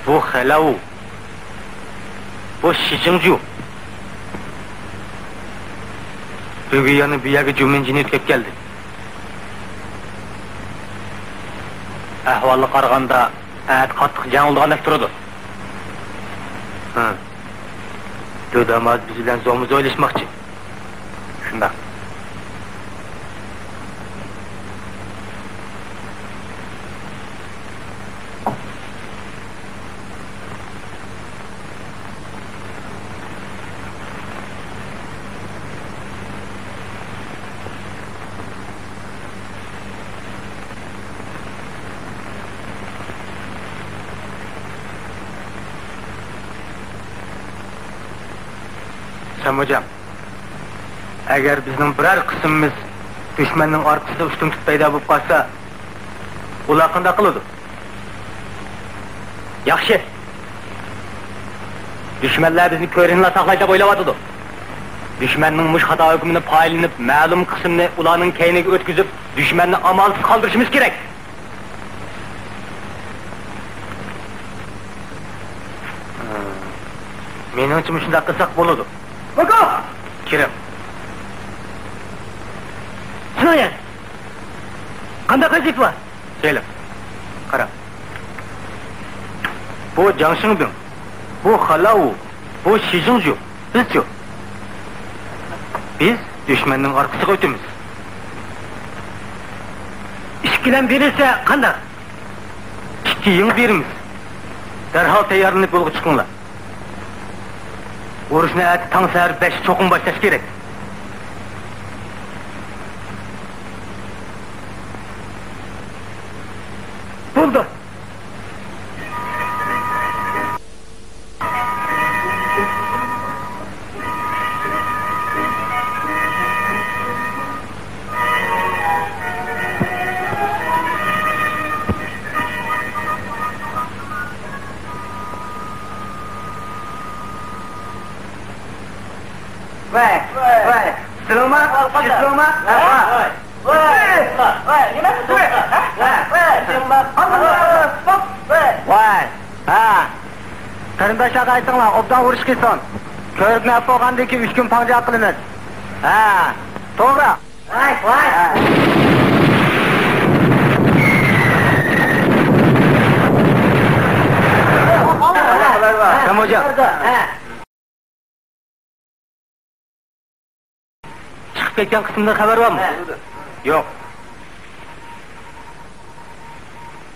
بۇ خەلەۋ. بۇ شىجىڭجۇ. بۈگۈن يەنە بۇ يەرگە جۇمىنجىنى يۆتكەپ كەلدى. ئەھۋالغا قارىغاندا، ئەتە قاتتىق جەڭ بولىدىغاندەك تۇرىدۇ. ھە. دۆدام ھازىر بىز بىلەن زومىزا ئويلاشماقچى. شۇنداق. سەمۇجان، ئەگەر بىزنىڭ بىرەر قىسمىمىز دۈشمەننىڭ ئارقىسىدا ئۇشتۇمتۇت پەيدا بولۇپ قالسا، ئۇلار قانداق قىلىدۇ؟ ياخشى. دۈشمەنلەر بىزنى كۆرۈنلا ساقلايدۇ دەپ ئويلاۋاتىدۇ. دۈشمەننىڭ مۇشۇ خاتا ھۆكمىنى پايدىلىنىپ، مەلۇم قىسمىنى ئۇلارنىڭ كەينىگە ئۆتكۈزۈپ، دۈشمەننى ئامالسىز قالدۇرۇشىمىز كېرەك. مېنىڭچە، مۇشۇنداق قىلساق بولىدۇ. ۋاكاف! كىرىڭ. سىنايەن، قانداق ۋەزىپە بار؟ كېلىڭ، قاراڭ. بۇ جاڭ شىڭبىڭ، بۇ خالاۋۇ، بۇ شى جىڭجۇ، بىزچۇ؟ بىز دۈشمەننىڭ ئارقىسىغا ئۆتىمىز. ئىككىلەن بېرىلسە قانداق؟ ئىككى يېڭى بېرىمىز. دەرھال تەييارلىنىپ يولغا چىقىڭلار. ئۇرۇشنى ئەتە تاڭ سەھەر بەشتە چوقۇم باشلاش كېرەك. بولدى. ۋەي، ۋەي، سىلىڭما؟ سىلىڭما؟ ۋەي، ۋەي، ۋەي، نېمە قىلدىڭ؟ ۋەي، ۋەي، ۋەي، ھە. قېرىنداشلارغا ئېيتىڭلار، ئوبدان ئۇرۇش قىلسۇن. كۆۋرۈكنى ئېلىپ بولغاندىن كېيىن ئۈچ كۈن پاڭجا قىلىمىز. ھە، توغرا. ۋەي، ۋەي. ھە. كەم خوجا. ھە. چىقىپ كەتكەن قىسىمدىن خەۋەر بارمۇ؟ يوق.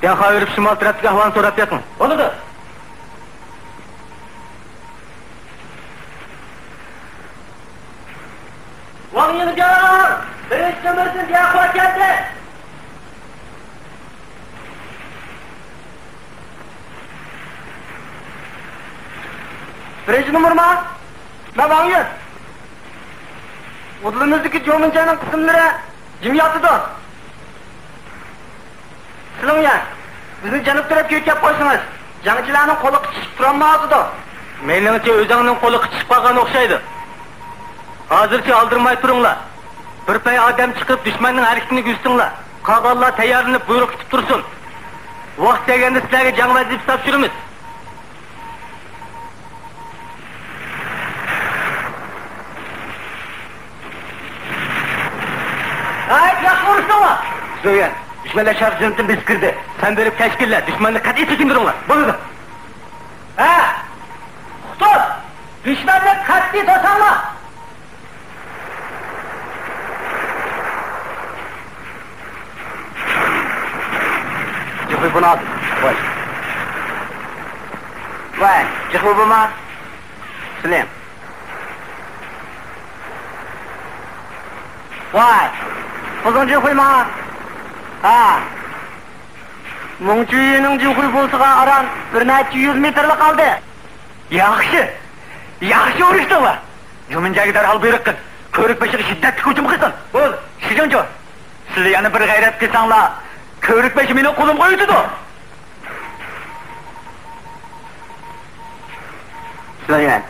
دەرھال بېرىپ شىمال تەرەپتىكى ئەھۋالنى سوراپ بېقىڭ. بولىدۇ. ۋاڭ يىڭجاڭ! بىرىنچى نومۇردىن دىياخۇا كەلدى! بىرىنچى نومۇرما؟ مەن ۋاڭ يۈن. ئۇدۇلىمىزدىكى جومىنجيەنىڭ قىسىملىرى جىم ياتىدۇ. سىلىڭيەن، بىزنى جەنۇب تەرەپكە يۆتكەپ قويسىڭىز، جەڭچىلەرنىڭ قولى قىچىشىپ تۇرالمايۋاتىدۇ. مېنىڭچە، ئۆزۈڭنىڭ قولى قىچىشىپ قالغان ئوخشايدۇ. ھازىرچە ئالدىرىماي تۇرۇڭلار. بىر پەي ئادەم چىقىپ، دۈشمەننىڭ ھەرىكىتىنى كۆزىتىڭلار. قالغانلار تەييارلىنىپ، بۇيرۇق كۈتۈپ تۇرسۇن. ۋاقىت كەلگەندە سىلەرگە جەڭ ۋەزىپىسى تاپشۇرىمىز. ناھايىتى ياخشى ئۇرۇشتۇڭلار! زۇيۈەن، دۈشمەنلەر شەرقىي جەنۇبتىن بېسىپ كىردى. سەن بېرىپ تەشكىللە، دۈشمەننى قەتئىي چېكىندۈرۈڭلار. بولىدۇ. ھە! قۇتۇل! دۈشمەننى قەتئىي توساڭلار! جىخۇي بۇنى ئال. ۋاي. ۋاي، جىخۇي بۇما؟ سېلىم. ۋاي، قىزىڭ جىخۇيما؟ ھە. مۇڭچىيۈنىڭ جىخۇي بۇسىغا ئاران بىر نەچچە يۈز مېتىرلا قالدى. ياخشى، ياخشى ئۇرۇشتۇڭلار. جۇمىنجاگە دەرھال بۇيرۇق قىل، كۆۋرۈك بېشىغا شىددەتلىك ھۇجۇم قىلسۇن. بول، شىجىڭجۇ، سىلەر يەنە بىر غەيرەت قىلساڭلار، كۆۋرۈك بېشى مېنىڭ قولۇمغا ئۆتىدۇ. سىلەر يەنە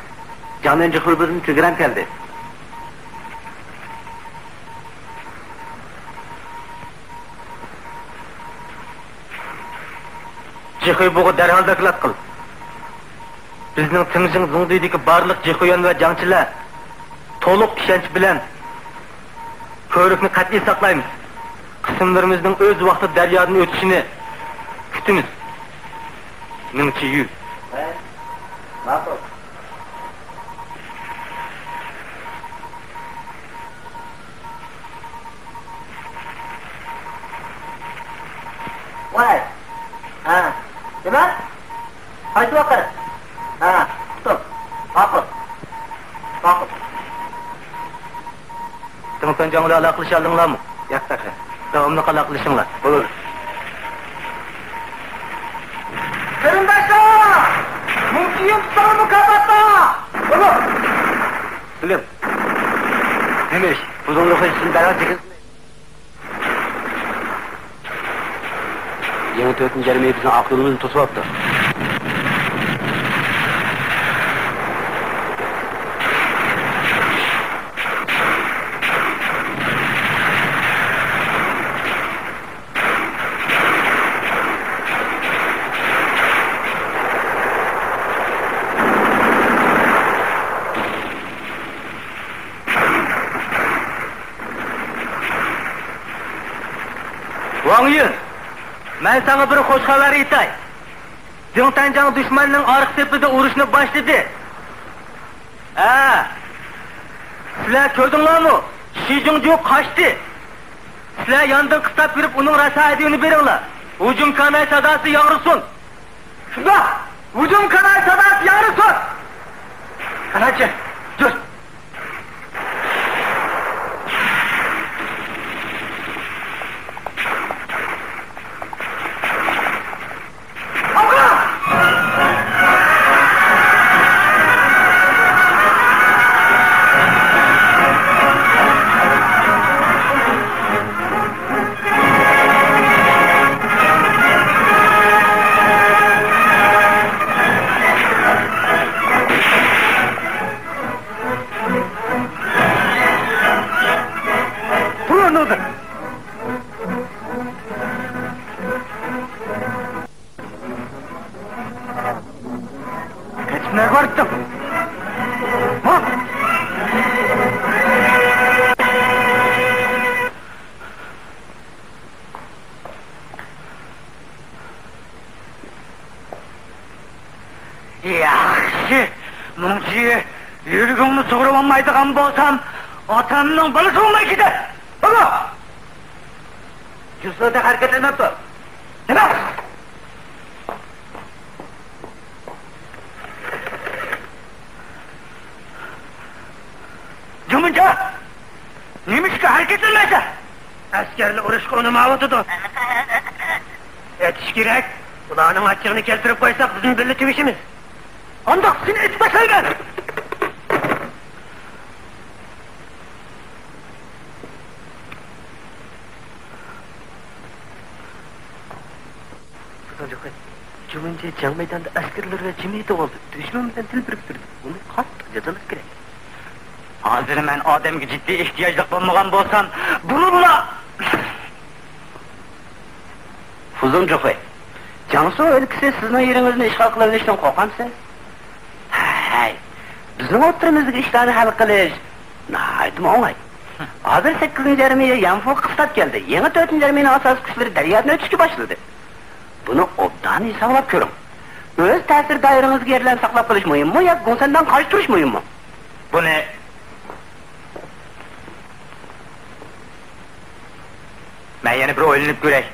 جاڭنىڭ جىخۇي بۇسىدىن تېلېگرامما كەلدى. جىخۇي بۇغا دەرھال دوكلات قىل. بىزنىڭ تىڭشىڭ زۇڭدۇيدىكى بارلىق جىخۇيۈەن ۋە جەڭچىلەر تولۇق ئىشەنچ بىلەن كۆۋرۈكنى قەتئىي ساقلايمىز. قىسىملىرىمىزنىڭ ئۆز ۋاقتىدا دەريادىن ئۆتۈشىنى كۈتىمىز. مىڭ چىيۈ. ماقۇل. ۋاي. ھە. نېمە؟ قايسى ۋاقىت؟ ھە، ئۇقتۇم. ماقۇل. ماقۇل. دېڭ سۇن جاڭ بىلەن ئالاقىلىشالدىڭلارمۇ؟ ياق تېخى. داۋاملىق ئالاقىلىشىڭلار. بولىدۇ. قېرىنداشلار! مۇڭچىيۈن تۇتسىڭىز مۇكاپاتتا! بولىدۇ. سېلىم. نېمە ئىش؟ بۇ زۇڭلۇق ئىشىنى دەرھال چېكىن. يېڭى تۆتىنچى ئارمىيە بىزنىڭ ئارقا يولىمىزنى توسۇۋاپتۇ. ۋاڭ يۈن، مەن ساڭا بىر خۇش خەۋەر ئېيتاي. جېڭ تەنجاڭ دۈشمەننىڭ ئارقا سېپىدە ئۇرۇشنى باشلىدى. ھە، سىلەر كۆردۈڭلارمۇ؟ شى جۇڭجۇ قاچتى. سىلەر ياندىن قىستاپ كىرىپ، ئۇنىڭ راسا ھەدىيىنى بېرىڭلار. ھۇجۇم كاناي ساداسى ياڭرىسۇن. شۇنداق، ھۇجۇم كاناي ساداسى ياڭرىسۇن. كانايچى، يۈر. تۇرۇڭ ئورنىڭىزدىن! قېچىپ نەگە باراتتىڭ؟ ھا؟ ياخشى، مۇنچە يۈرىكىڭنى سۇغۇرۇۋالمايدىغان بولسام، ئاتامنىڭ بالىسى بولماي كېتە. بابا! جۇسۇدا ھەرىكەتلەنمەپتۇ. نېمە؟ جۇمۇنجا! نېمىشقا ھەرىكەتلەنمەيسەن؟ ئەسكەرلەر ئۇرۇشقا ئۇنىمايۋاتىدۇ. ئېتىش كېرەك. ئۇلارنىڭ ئاچچىقىنى كەلتۈرۈپ قويساق، بىزمۇ بىللە تۈگىشىمىز. ئانداق سېنى ئېتىپ تاشلايمەن! جۇمۇنجى جەڭ مەيدانىدا ئەسكەرلىرى بىلەن جىم يېتىۋالدى. دۈشمەن بىلەن تىل بىرىكتۈردى. ئۇنى قاتتىق جازالاش كېرەك. ھازىر مەن ئادەمگە جىددىي ئېھتىياجلىق بولمىغان بولسام، بۇنىلا. فۇزۇڭ جۇخۇي، جياڭسۇ ئۆلكىسى سىزنىڭ يېرىڭىزنى ئىشغال قىلىۋېلىشتىن قورقامسىز؟ ھەي، بىزنىڭ ئوتتۇرىمىزدىكى ئىشلارنى ھەل قىلىش ناھايىتىمۇ ئوڭاي. ھازىر سەككىزىنچى ئارمىيە يانفۇغا قىستاپ كەلدى. يېڭى تۆتىنچى ئارمىيەنىڭ ئاساسىي كۈچلىرى دەريادىن ئۆتۈشكە باشلىدى. بۇنى ئوبدان ھېسابلاپ كۆرۈڭ. ئۆز تەسىر دائىرىڭىزدىكى يەرلەرنى ساقلاپ قېلىش مۇھىممۇ ياكى گۇڭسەنداڭغا قارشى تۇرۇش مۇھىممۇ؟ بۇنى مەن يەنە بىر ئويلىنىپ كۆرەي.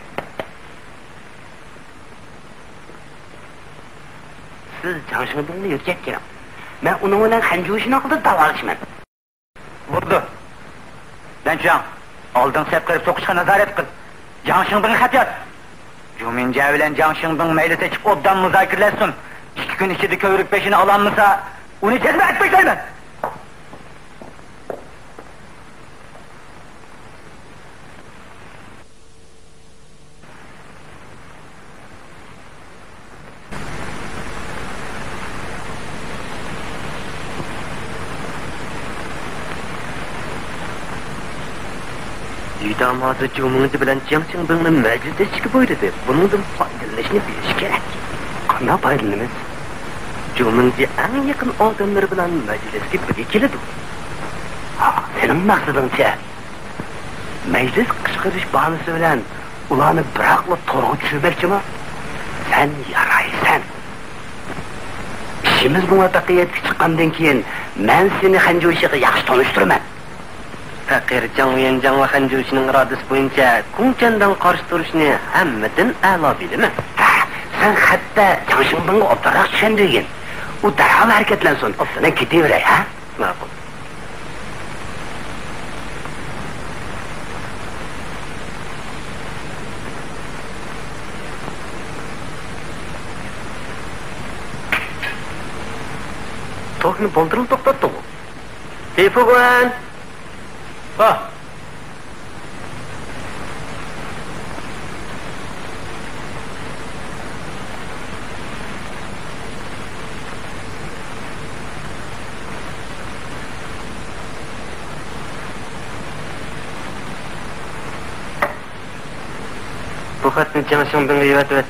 سىز جاڭ شىڭبىڭنى يۆتكەپ كېلىڭ. مەن ئۇنىڭ بىلەن خەنجۇشىنىڭ ئالدىدا داۋالىشىمەن. بولىدۇ. لەنچۈەڭ، ئالدىنقى سەپكە كىرىپ سوقۇشقا نازارەت قىل. جاڭ شىڭبىڭگە خەت ياز. جۇمىنجيا بىلەن جاڭ شىڭبىڭ مەيلىسى چىقىپ ئوبدان مۇزاكىرىلەشسۇن. ئىككى كۈن ئىچىدە كۆۋرۈك بېشىنى ئالالمىسا، ئۇنى جەزمەن ئەتىپ تاشلايمەن. يۈدام ھازىر جۇمىڭجى بىلەن جياڭ شىڭبىڭنى مەجلىس ئېچىشقا بۇيرۇدى. بۇنىڭدىن پايدىلىنىشنى بىلىش كېرەك. قانداق پايدىلىنىمىز؟ جۇمىڭجى ئەڭ يېقىن ئادەملىرى بىلەن مەجلىسكە بىرگە كېلىدۇ. ھا، سېنىڭ مەقسىتىڭچە؟ مەجلىس قىچقىرىش باھانىسى بىلەن ئۇلارنى بىراقلا تورغا چۈشۈرمەكچىمۇ؟ سەن يارايسەن. ئىشىمىز مۇۋەپپەقىيەتكە چىققاندىن كېيىن، مەن سېنى خەنجۇشىغا ياخشى تونۇشتۇرىمەن. پەقىر جاڭ ۋيەنجاڭ ۋە خەنجۇشىنىڭ ئىرادىسى بويىچە كۇڭچەندىڭ قارشى تۇرۇشنى ھەممىدىن ئەلا بىلىمەن. ھە، سەن خەتتە جاڭ شىڭبىڭغا ئوبدانراق چۈشەندۈرگىن. ئۇ دەرھال ھەرىكەتلەنسۇن. ئوبدان. مەن كېتىۋېرەي، ھە؟ ماقۇل. توكنى بالدۇرلا توختاتتىڭغۇ؟ تېلېفون! ھا! بۇ خەتنى جياڭ شىڭبىڭغا ئېۋەتىۋەت.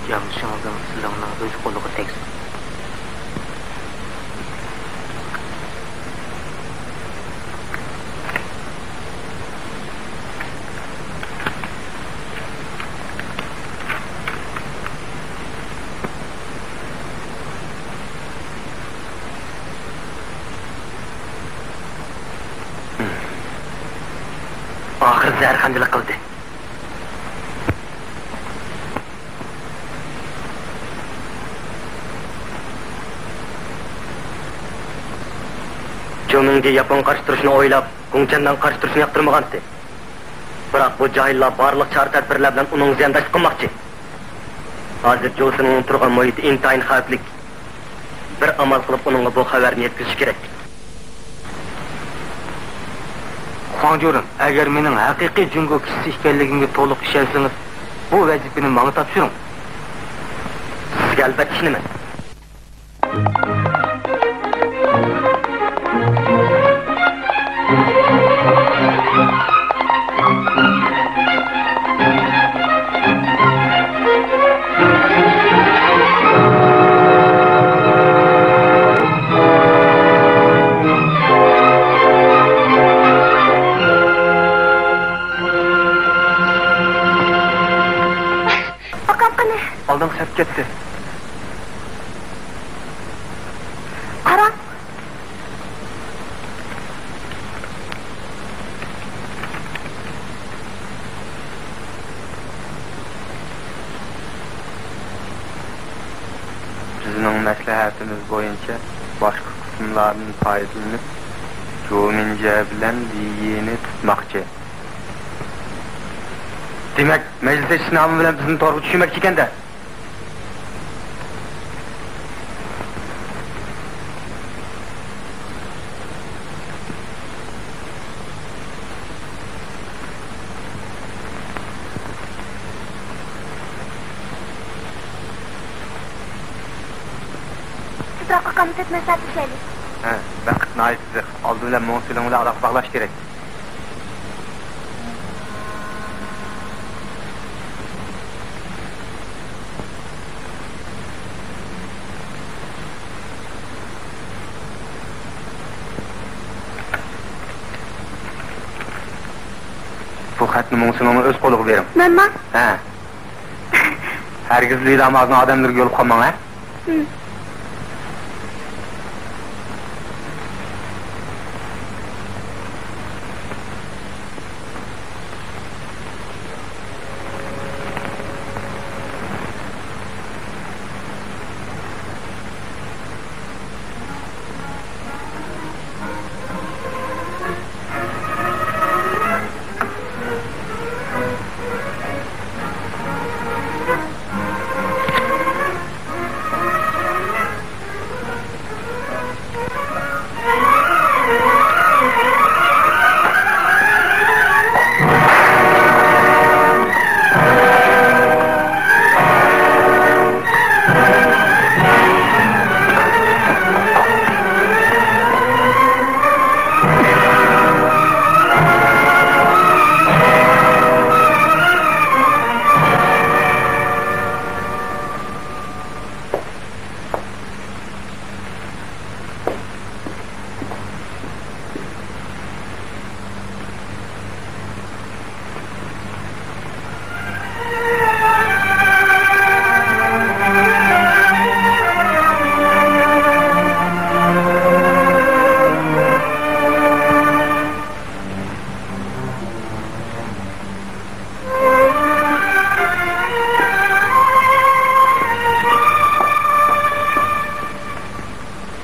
جياڭ شىڭبىڭ سىلىڭنىڭ ئۆز قولىغا تەگسۇن. ئاخىرى زەھەرخەندىلىك قىلدى. جۇمىڭجى ياپونغا قارشى تۇرۇشنى ئويلاپ، گۇڭچەندىن قارشى تۇرۇشنى ياقتۇرمىغانتى. بىراق بۇ جاھىللار بارلىق چارە-تەدبىرلەر بىلەن ئۇنىڭغا زىيانداشلىق قىلماقچى. ھازىر جۇسىنىڭ تۇرغان مۇھىتى ئىنتايىن خەۋپلىك. بىر ئامال قىلىپ ئۇنىڭغا بۇ خەۋەرنى يەتكۈزۈش كېرەك. خۇاڭجۈرۈڭ، ئەگەر مېنىڭ ھەقىقىي جۇڭگو كىشىسى ئىكەنلىكىمگە تولۇق ئىشەنسىڭىز، بۇ ۋەزىپىنى ماڭا تاپشۇرۇڭ. سىزگە ئەلۋەتتە ئىشىنىمەن. ئاكام قېنى؟ ئالدىنقى سەپكە كەتتى. قاراڭ. بىزنىڭ مەسلىھەتىمىز بويىچە باشقا قىسىملاردىن پايدىلىنىپ، جۇمىنجيە بىلەن لى يىنى تۇتماقچى. دېمەك، مەجلىس ئېچىش نامى بىلەن بىزنى تورغا چۈشۈرمەكچى ئىكەن-دە. تېزراق ئاكامنى تۆت مەسلىھەتلىشەيلى. ھە، ۋاقىت ناھايىتى زىق. ئالدى بىلەن مۇڭ سېلىڭ بىلەن ئالاقە باغلاش كېرەك. بۇ خەتنى مۇڭسىنىڭنىڭ ئۆز قولىغا بېرىڭ. مەنما؟ ھە. ھەرگىز لىدامازنىڭ ئادەملىرىگە يولۇقۇپ قالماڭ، ھە؟ ھىم.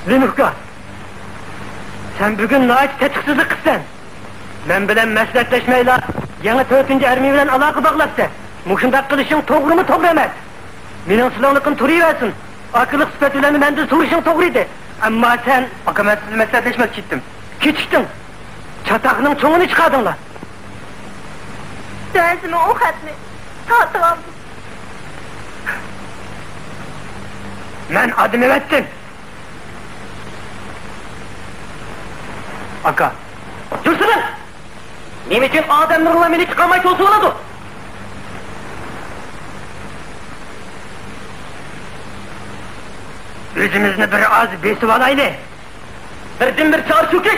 لىن ئۇكا، سەن بۈگۈن ناھايىتى تېتىقسىزلىق قىپسەن. مەن بىلەن مەسلىھەتلەشمەيلا يېڭى تۆتىنچى ئارمىيە بىلەن ئالاقە باغلاپسەن. مۇشۇنداق قىلىشىڭ توغرىمۇ توغرا ئەمەس. مېنىڭ سىلىڭلىقىم تۇرۇۋەرسۇن. ئاكىلىق سۈپەت بىلەن مەندىن سورىشىڭ توغرا ئىدى. ئەمما سەن. ئاكا، مەن سىز بىلەن مەسلىھەتلەشمەكچى ئىدىم. كېچىكتىڭ. چاتاقنىڭ چوڭىنى چىقاردىڭلار. دەۋەرسىمۇ ئۇ خەتنى؟ تارتىۋالدىم. مەن ئادىمىۋەتتىم. ئاكا. تۇرسىڭىز! نېمە ئۈچۈن ئادەملىرىڭلار مېنى چىقارماي تۇرسىڭلاردۇ؟ ئۆزىمىزنى بىر ئاز بېسىۋالايلى. بىردىنبىر چارە شۇكى،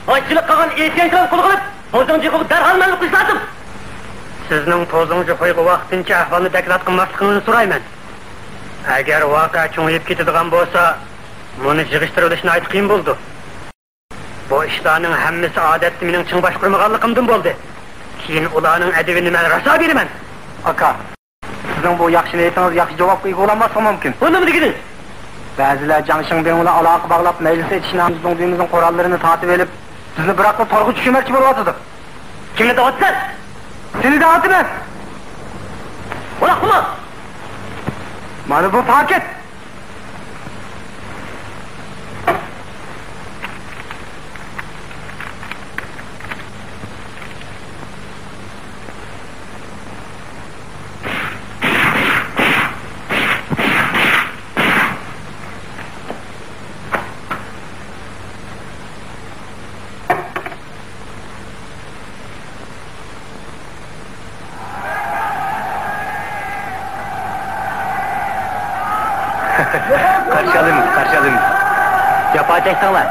بايچىلىق قىلغان ئېسىيەنكىلار قولغا ئېلىپ، توزۇڭجىخۇغا دەرھال مەلۇم قىلىش لازىم. سىزنىڭ توزۇڭجىخۇيغا ۋاقتىنچە ئەھۋالنى دوكلات قىلماسلىقىڭىزنى سورايمەن. ئەگەر ۋەقە چوڭىيىپ كېتىدىغان بولسا، مۇنى يىغىشتۇرۇۋېلىش ناھايىتى قىيىن بولىدۇ. بۇ ئىشلارنىڭ ھەممىسى ئادەتتە مېنىڭ چىڭ باشقۇرمىغانلىقىمدىن بولدى. كېيىن ئۇلارنىڭ ئەدىپىنى مەن راسا بېرىمەن. ئاكا، سىزنىڭ بۇ ياخشى نىيىتىڭىز ياخشى جاۋابقا ئىگە بولالماسلىقى مۇمكىن. بۇ نېمە دېگىنىڭ؟ بەزىلەر جاڭ شىڭبىڭ بىلەن ئالاقە باغلاپ، مەجلىس ئېچىشنى، زۇڭدۇيمىزنىڭ قوراللىرىنى تارتىۋېلىپ، بىزنى بىراقلا تورغا چۈشۈرمەكچى بولۇۋاتىدۇ. كىمنى دەۋاتىسەن؟ سېنى دەۋاتىمەن. بولاقمۇ؟ مانا بۇ پاكىت. قارشى ئالىمىز، قارشى ئالىمىز. جاپا چەكتىڭلار.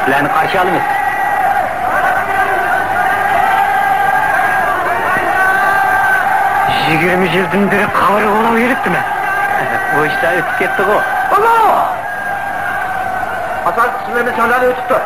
سىلەرنى قارشى ئالىمىز. يىگىرمە يىلدىن بېرى قارا بولاپ يۈرۈپتىمەن. بۇ ئىشلار ئۆتۈپ كەتتىغۇ. ئاساسىي قىسىملىرىمىز شاڭداندا ئۆتۈپتۇ.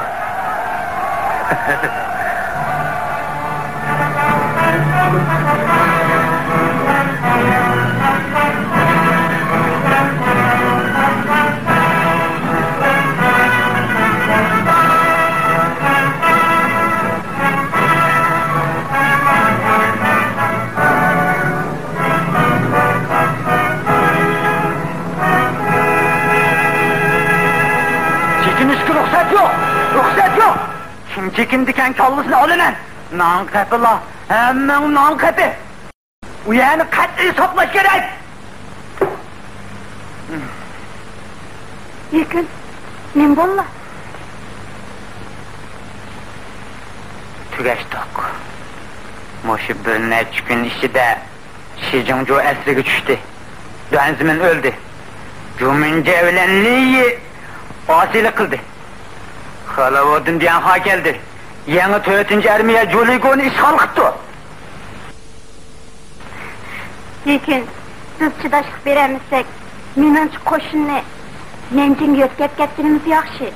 چېكىنىشكە رۇخسەت يوق! رۇخسەت يوق! كىم چېكىنىدىكەن، كاللىسىنى ئالىمەن! نان قېپىلا! ھەممىڭ نان قېپى! ئۇ يەرنى قەتئىي ساقلاش كېرەك! يېكىن، نېمە بولدى؟ تۈگەشتۇق. مۇشۇ بىر نەچچە كۈن ئىچىدە شى جىڭجۇ ئەسىرگە چۈشتى. دۇەنزىمىن ئۆلدى. جۇمىنجيې بىلەن لى يى ئاسىيلىق قىلدى. خېلىۋۇدىن دىيەنخا كەلدى. يېڭى تۆتىنچى ئارمىيە جۇلىگونى ئىشغال قىپتۇ. لېكىن بىز چىداشلىق بېرەلمىسەك، مېنىڭچە قوشۇننى نەنجىڭگە يۆتكەپ كەتكىنىمىز ياخشى.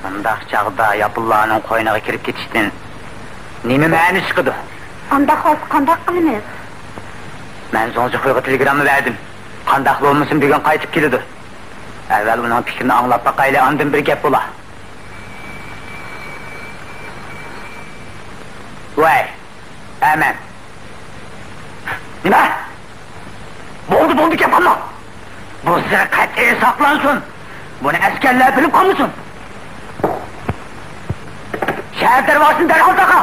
مۇنداق چاغدا ياپونلارنىڭ قوينىغا كىرىپ كېتىشتىن نېمە مەنە چىقىدۇ؟ ئانداق بولسا قانداق قىلىمىز؟ مەن زۇڭزىخۇيغا تېلېگرامما بەردىم. قانداقلا بولمىسۇن بۈگۈن قايتىپ كېلىدۇ. ئەۋۋەل ئۇنىڭ پىكرىنى ئاڭلاپ باقايلى، ئاندىن بىر گەپ بولا. ۋاي، ئەمەن. نېمە؟ بولدى، بولدى، گەپ قىلما. بۇ سىر قەتئىي ساقلانسۇن. بۇنى ئەسكەرلەر بىلىپ قالمىسۇن. شەھەر دەرۋازىسىنى دەرھال تاقا.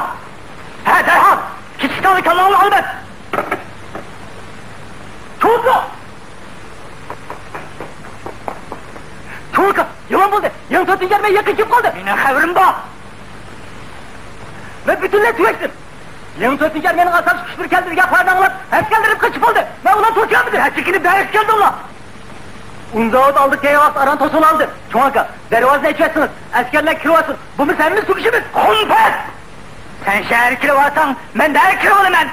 ھە، دەرھال. كىچىك تاڭنى كاللاڭنى ئالىمەن. توۋا! توۋا! يامان بولدى. يېڭى تۆتىنچى ئارمىيە يېقىن كېلىپ قالدى. مېنىڭ خەۋىرىم بار. مەن پۈتۈنلەي تۈگەشتىم. يېڭى تۆتىنچى ئارمىيەنىڭ ئاساسىي كۈچلىرى كەلدى دېگەن خەۋەرنى ئاڭلاپ، ئەسكەرلىرىم قېچىپ بولدى. مەن ئۇلارنى توسۇۋالمىدىم. ھە، چېكىنىپ بەرگە كەلدىڭلار. ئۇن زاۋۇتى ئالدىدا كەلگەن ۋاقىت ئاران توسۇۋالدىم. چوڭ ئاكا، دەرۋازىنى ئېچىۋەتسىڭىز، ئەسكەرلەر كىرىۋالسۇن. بولمىسا ھەممىمىز تۈگىشىمىز. خۇمپەت! سەن شەھەرگە كىرىۋالساڭ، مەن نەگە كىرىۋالىمەن؟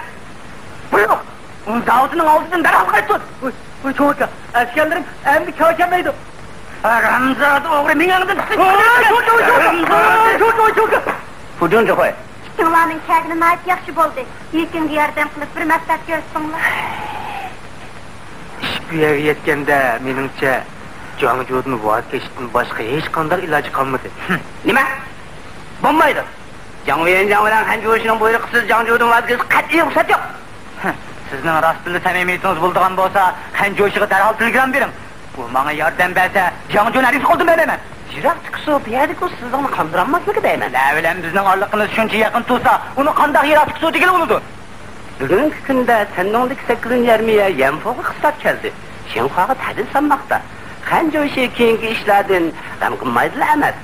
بۇيرۇق! ئۇن زاۋۇتىنىڭ ئالدىدىن دەرھال قايتقىن! ۋاي، ۋاي، چوڭ ئاكا، ئەسكەرلىرىم ئەمدى كاۋا كەلمەيدۇ. ھارامزادە ئوغرى، مېڭەڭدىن چىقىپ كېتىڭ! ھارامزادە! چوڭ ئاكا، چوڭ ئاكا! پۇجۇن جوخۇي. ئىككىڭلارنىڭ كەلگىنى ناھايىتى ياخشى بولدى. يېكىنگە ياردەم قىلىپ بىر مەسلىھەت كۆرسىتىڭلار. ئىش بۇ يەرگە يەتكەندە، مېنىڭچە، جاڭجۇدىن ۋاز كېچىشتىن باشقا ھېچقانداق ئىلاج قالمىدى. نېمە؟ بولمايدۇ. جاڭ ۋېنجاڭ بىلەن خەن جۇشىنىڭ بۇيرۇقىسىز جاڭجۇدىن ۋاز كېچىشكە قەتئىي رۇخسەت يوق. سىزنىڭ راست دىللىق سەمىمىيىتىڭىز بولىدىغان بولسا، خەن جۇشىغا دەرھال تېلېگرامما بېرىڭ. ئۇ ماڭا ياردەم بەرسە، جاڭجۇنى ھەرگىز قولدىن بەرمەيمەن. يىراقتىكى سۇ بۇ يەردىكى ئۇ سىزنىڭ قاندۇرالماسلىقى دەيمەن. سىلەر بىلەن بىزنىڭ ئارىلىقىمىز شۇنچە يېقىن تۇرسا، ئۇنى قانداق يىراقتىكى سۇ دېگىلى بولىدۇ؟ بۈگۈنكى كۈندە سەندۇڭدىكى سەككىزىنچى ئارمىيە يەنفوغا قىستاپ كەلدى. شىنخۇاغا تەدىل سالماقتا. خەن جۇشى كېيىنكى ئىشلاردىن غەم قىلمايدىلا ئەمەس.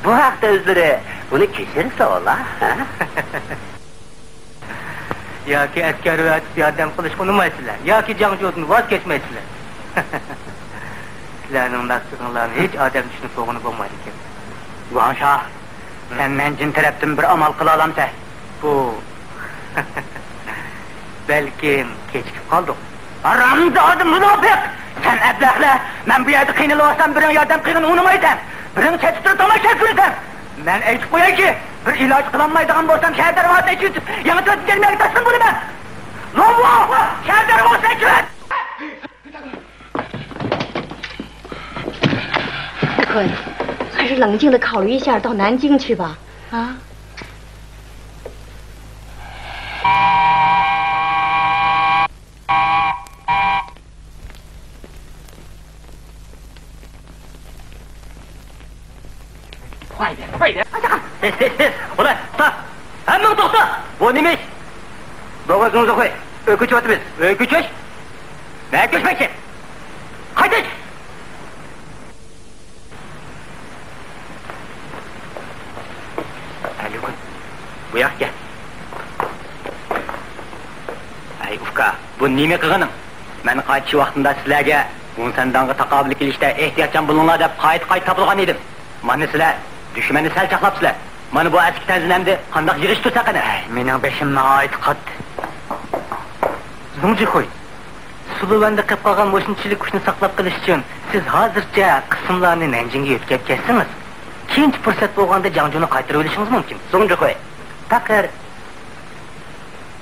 بۇ ھەقتە ئۆزلىرى بۇنى كەچۈرسە بولا. ياكى ئەسكەر ئەۋەتىپ ياردەم قىلىشقا ئۇنىمايسىلەر، ياكى جاڭجۇدىن ۋاز كەچمەيسىلەر. سىلەرنىڭ مەقسىتىڭلارنى ھېچ ئادەم چۈشىنىپ بولغىلى بولمايدىكەن. ۋاڭ شا، سەن نەنجىڭ تەرەپتىن بىر ئامال قىلالامسەن؟ بۇ. بەلكىم كېچىكىپ قالدۇق. ھارامزادە مۇناپىق! سەن ئەبلەخلەر! مەن بۇ يەردە قىينىلىۋاتسام، بىرىڭ ياردەم قىلغىنى ئۇنىمايسەن، بىرىڭ چەتتە تۇرۇپ تاماشا كۆرىسەن. مەن ئېيتىپ قويايچۇ، بىر ئىلاج قىلالمايدىغان بولسام، شەھەر دەرۋازىسىنى ئېچىۋېتىپ، يېڭى تۆتىنچى ئارمىيەگە تەسلىم بولىمەن. لوۋۇ! شەھەر دەرۋازىسىنى ئېچىۋەت! 大坤，还是冷静的考虑一下，到南京去吧。啊？ تېز، تېز، تېز! ئۇلار، توختا! ھەممىڭ توختا! بۇ نېمە ئىش؟ بوۋا زۇڭزىخۇي، ئۆي كۆچۈۋاتىمىز. ئۆي كۆچۈش؟ نەگە كۆچمەكچى؟ قايتىش! ئەلىكۈن، بۇ ياققا كەل. ھەي، ئۇكا، بۇ نېمە قىلغىنىڭ؟ مەن قايتىش ۋاقتىمدا سىلەرگە گۇڭسەنداڭغا تاقابىل كېلىشتە ئېھتىياتچان بولۇڭلار دەپ قايتا-قايتا تاپىلىغان ئىدىم. مانا سىلەر دۈشمەننى سەل چاقلاپسىلەر. مانا بۇ ئەسكى تەنزىنى ئەمدى قانداق يىغىشتۇرساق قېنى؟ ھەي، مېنىڭ بېشىم ناھايىتى قاتتى. زۇڭجىخۇي، سۇلۇۋەندە قېلىپ قالغان مۇشۇنچىلىك كۈچنى ساقلاپ قېلىش ئۈچۈن سىز ھازىرچە قىسىملارنى نەنجىڭگە يۆتكەپ كەتسىڭىز، كېيىنچە پۇرسەت بولغاندا جاڭجۇنى قايتۇرۇۋېلىشىڭىز مۇمكىن. زۇڭجىخۇي، پەقىر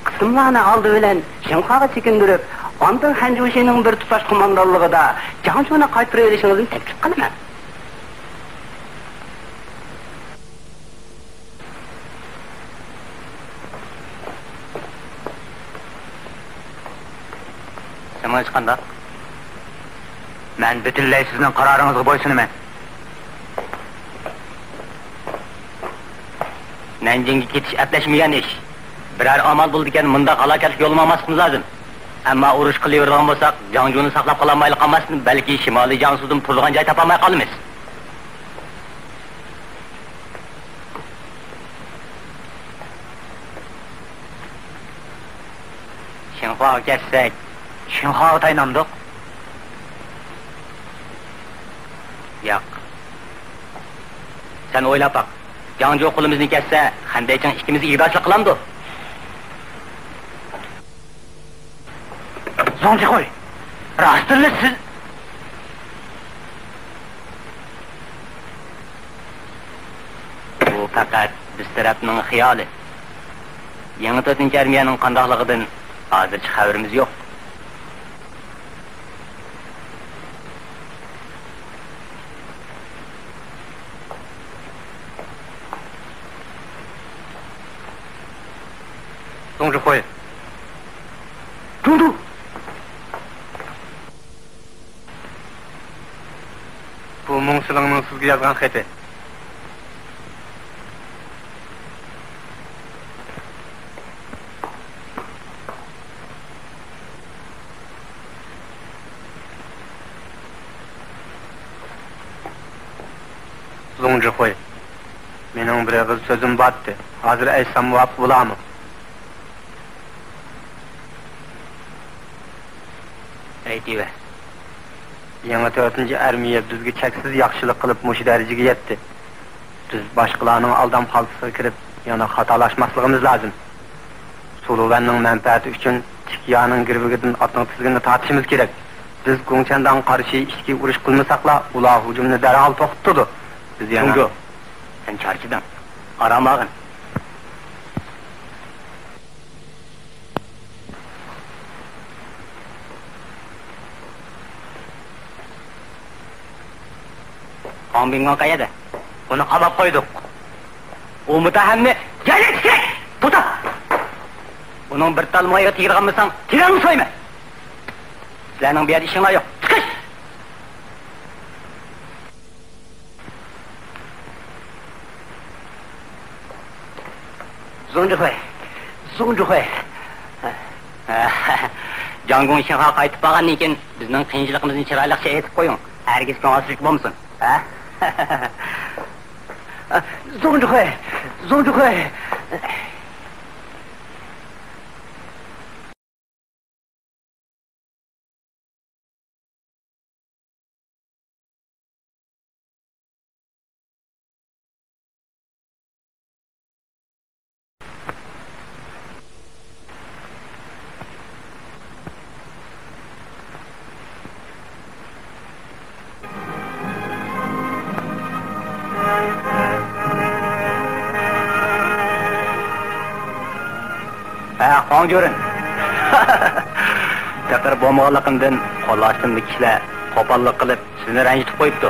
قىسىملارنى ئالدى بىلەن شىنخۇاغا چېكىندۈرۈپ، ئاندىن خەنجۇشىنىڭ بىر تۇتاش قوماندانلىقىدا جاڭجۇنى قايتۇرۇۋېلىشىڭىزنى تەكلىپ قىلىمەن. سېنىڭچە قانداق؟ مەن پۈتۈنلەي سىزنىڭ قارارىڭىزغا بويسۇنىمەن. نەنجىڭگە كېتىش ئەپلەشمىگەن ئىش. بىرەر ئامال بولىدىكەن، مۇنداق ھالاكەتلىك يولنى ماڭماسلىقىمىز لازىم. ئەمما ئۇرۇش قىلىۋېرىدىغان بولساق، جاڭجۇنى ساقلاپ قالالمايلا قالماستىن، بەلكى شىمالىي جياڭسۇدىن پۇرىدىغان جاي تاپالماي قالىمىز. شىنخۇاغا كەتسەك. شىنخۇاغا تايىنامدۇق؟ ياق. سەن ئويلاپ باق. جاڭجۇ قولىمىزنى كەسسە، خەندەيچىڭ ئىككىمىزگە ئىگىدارچىلىق قىلامدۇ؟ زۇڭجىخۇي، راستتىنلا سىز. بۇ پەقەت بىز تەرەپنىڭ خىيالى. يېڭى تۆتىنچى ئارمىيەنىڭ قانداقلىقىدىن ھازىرچە خەۋىرىمىز يوق. زۇڭجىخۇي، تۇڭدۇ! بۇ مۇڭ سىلىڭنىڭ سىزگە يازغان خېتى. زۇڭجىخۇي، مېنىڭ بىر ئېغىز سۆزۈم بارتتى. ھازىر ئېيتسام مۇۋاپىق بولارمۇ؟ ئېيتىۋەر. يېڭى تۆتىنچى ئارمىيە بىزگە چەكسىز ياخشىلىق قىلىپ، مۇشۇ دەرىجىگە يەتتى. بىز باشقىلارنىڭ ئالدام خالتىسىغا كىرىپ، يەنە خاتالاشماسلىقىمىز لازىم. سۇلۇۋەننىڭ مەنپەئەتى ئۈچۈن تىكيانىڭ گىرۋىكىدىن ئاتنىڭ تىزگىنىنى تارتىشىمىز كېرەك. بىز گۇڭچەنداڭغا قارشى ئىچكى ئۇرۇش قىلمىساقلا، ئۇلار ھۇجۇمنى دەرھال توختىتىدۇ. بىز يەنە جۇڭگو، سەن چارچىدىڭ. ئارام ئالغىن. خاڭ بىڭگاڭ قەيەردە؟ ئۇنى قاماپ قويدۇق. ئۇ مۇتتەھەمنى يەرلىك تىكلەك! توختا! ئۇنىڭ بىر تال مويىغا تېگىدىغان بولساڭ، تېرەڭنى سويىمەن! سىلەرنىڭ بۇ يەردە ئىشىڭلار يوق. چىقىش! زۇڭجىخۇي! زۇڭجىخۇي! جاڭگۇڭ شىنخۇا قايتىپ بارغاندىن كېيىن بىزنىڭ قىيىنچىلىقىمىزنى چىرايلىقچە ھەل ئېتىپ قويۇڭ. ھەرگىز كۆڭۈل ئاچلىق بولمىسۇن. ھە؟ زوڭ جۇخۇي! زوڭ جۇخۇي! ھە، خۇاڭ جۈرۈن. پېقىر بولمىغانلىقىمدىن قول ئاستىمدىكى كىشىلەر قوپاللىق قىلىپ سىزنى رەنجىتىپ قويۇپتۇ.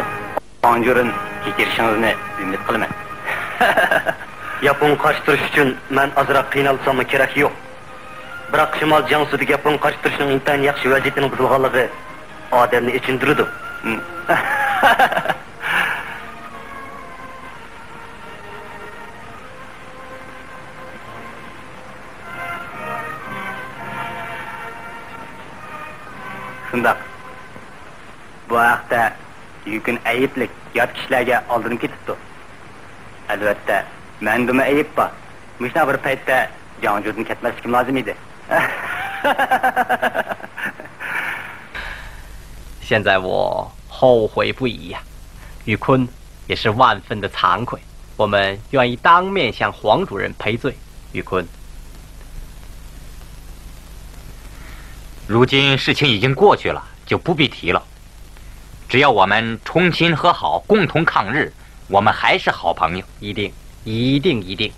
خۇاڭ جۈرۈن، كەچۈرۈشىڭىزنى ئۈمىد قىلىمەن. ياپونغا قارشى تۇرۇش ئۈچۈن مەن ئازراق قىينالساممۇ كېرەك يوق. بىراق شىمال جياڭسۇدىكى ياپونغا قارشى تۇرۇشنىڭ ئىنتايىن ياخشى ۋەزىيىتىنىڭ بۇزۇلغانلىقى ئادەمنى ئېچىندۇرىدۇ. ھىم. شۇنداق. بۇ ھەقتە يۈكۈن ئەيىبلىك يات كىشىلەرگە ئالدىنىپ كېتىپتۇ. ئەلۋەتتە، مەندىمۇ ئەيىب بار. مۇشۇنداق بىر پەيتتە جاڭجۇدىن كەتمەسلىكىم لازىم ئىدى. 现在我后悔不已呀，玉坤也是万分的惭愧。我们愿意当面向黄主任赔罪。玉坤，如今事情已经过去了，就不必提了。只要我们重新和好，共同抗日，我们还是好朋友。一定，一定，一定。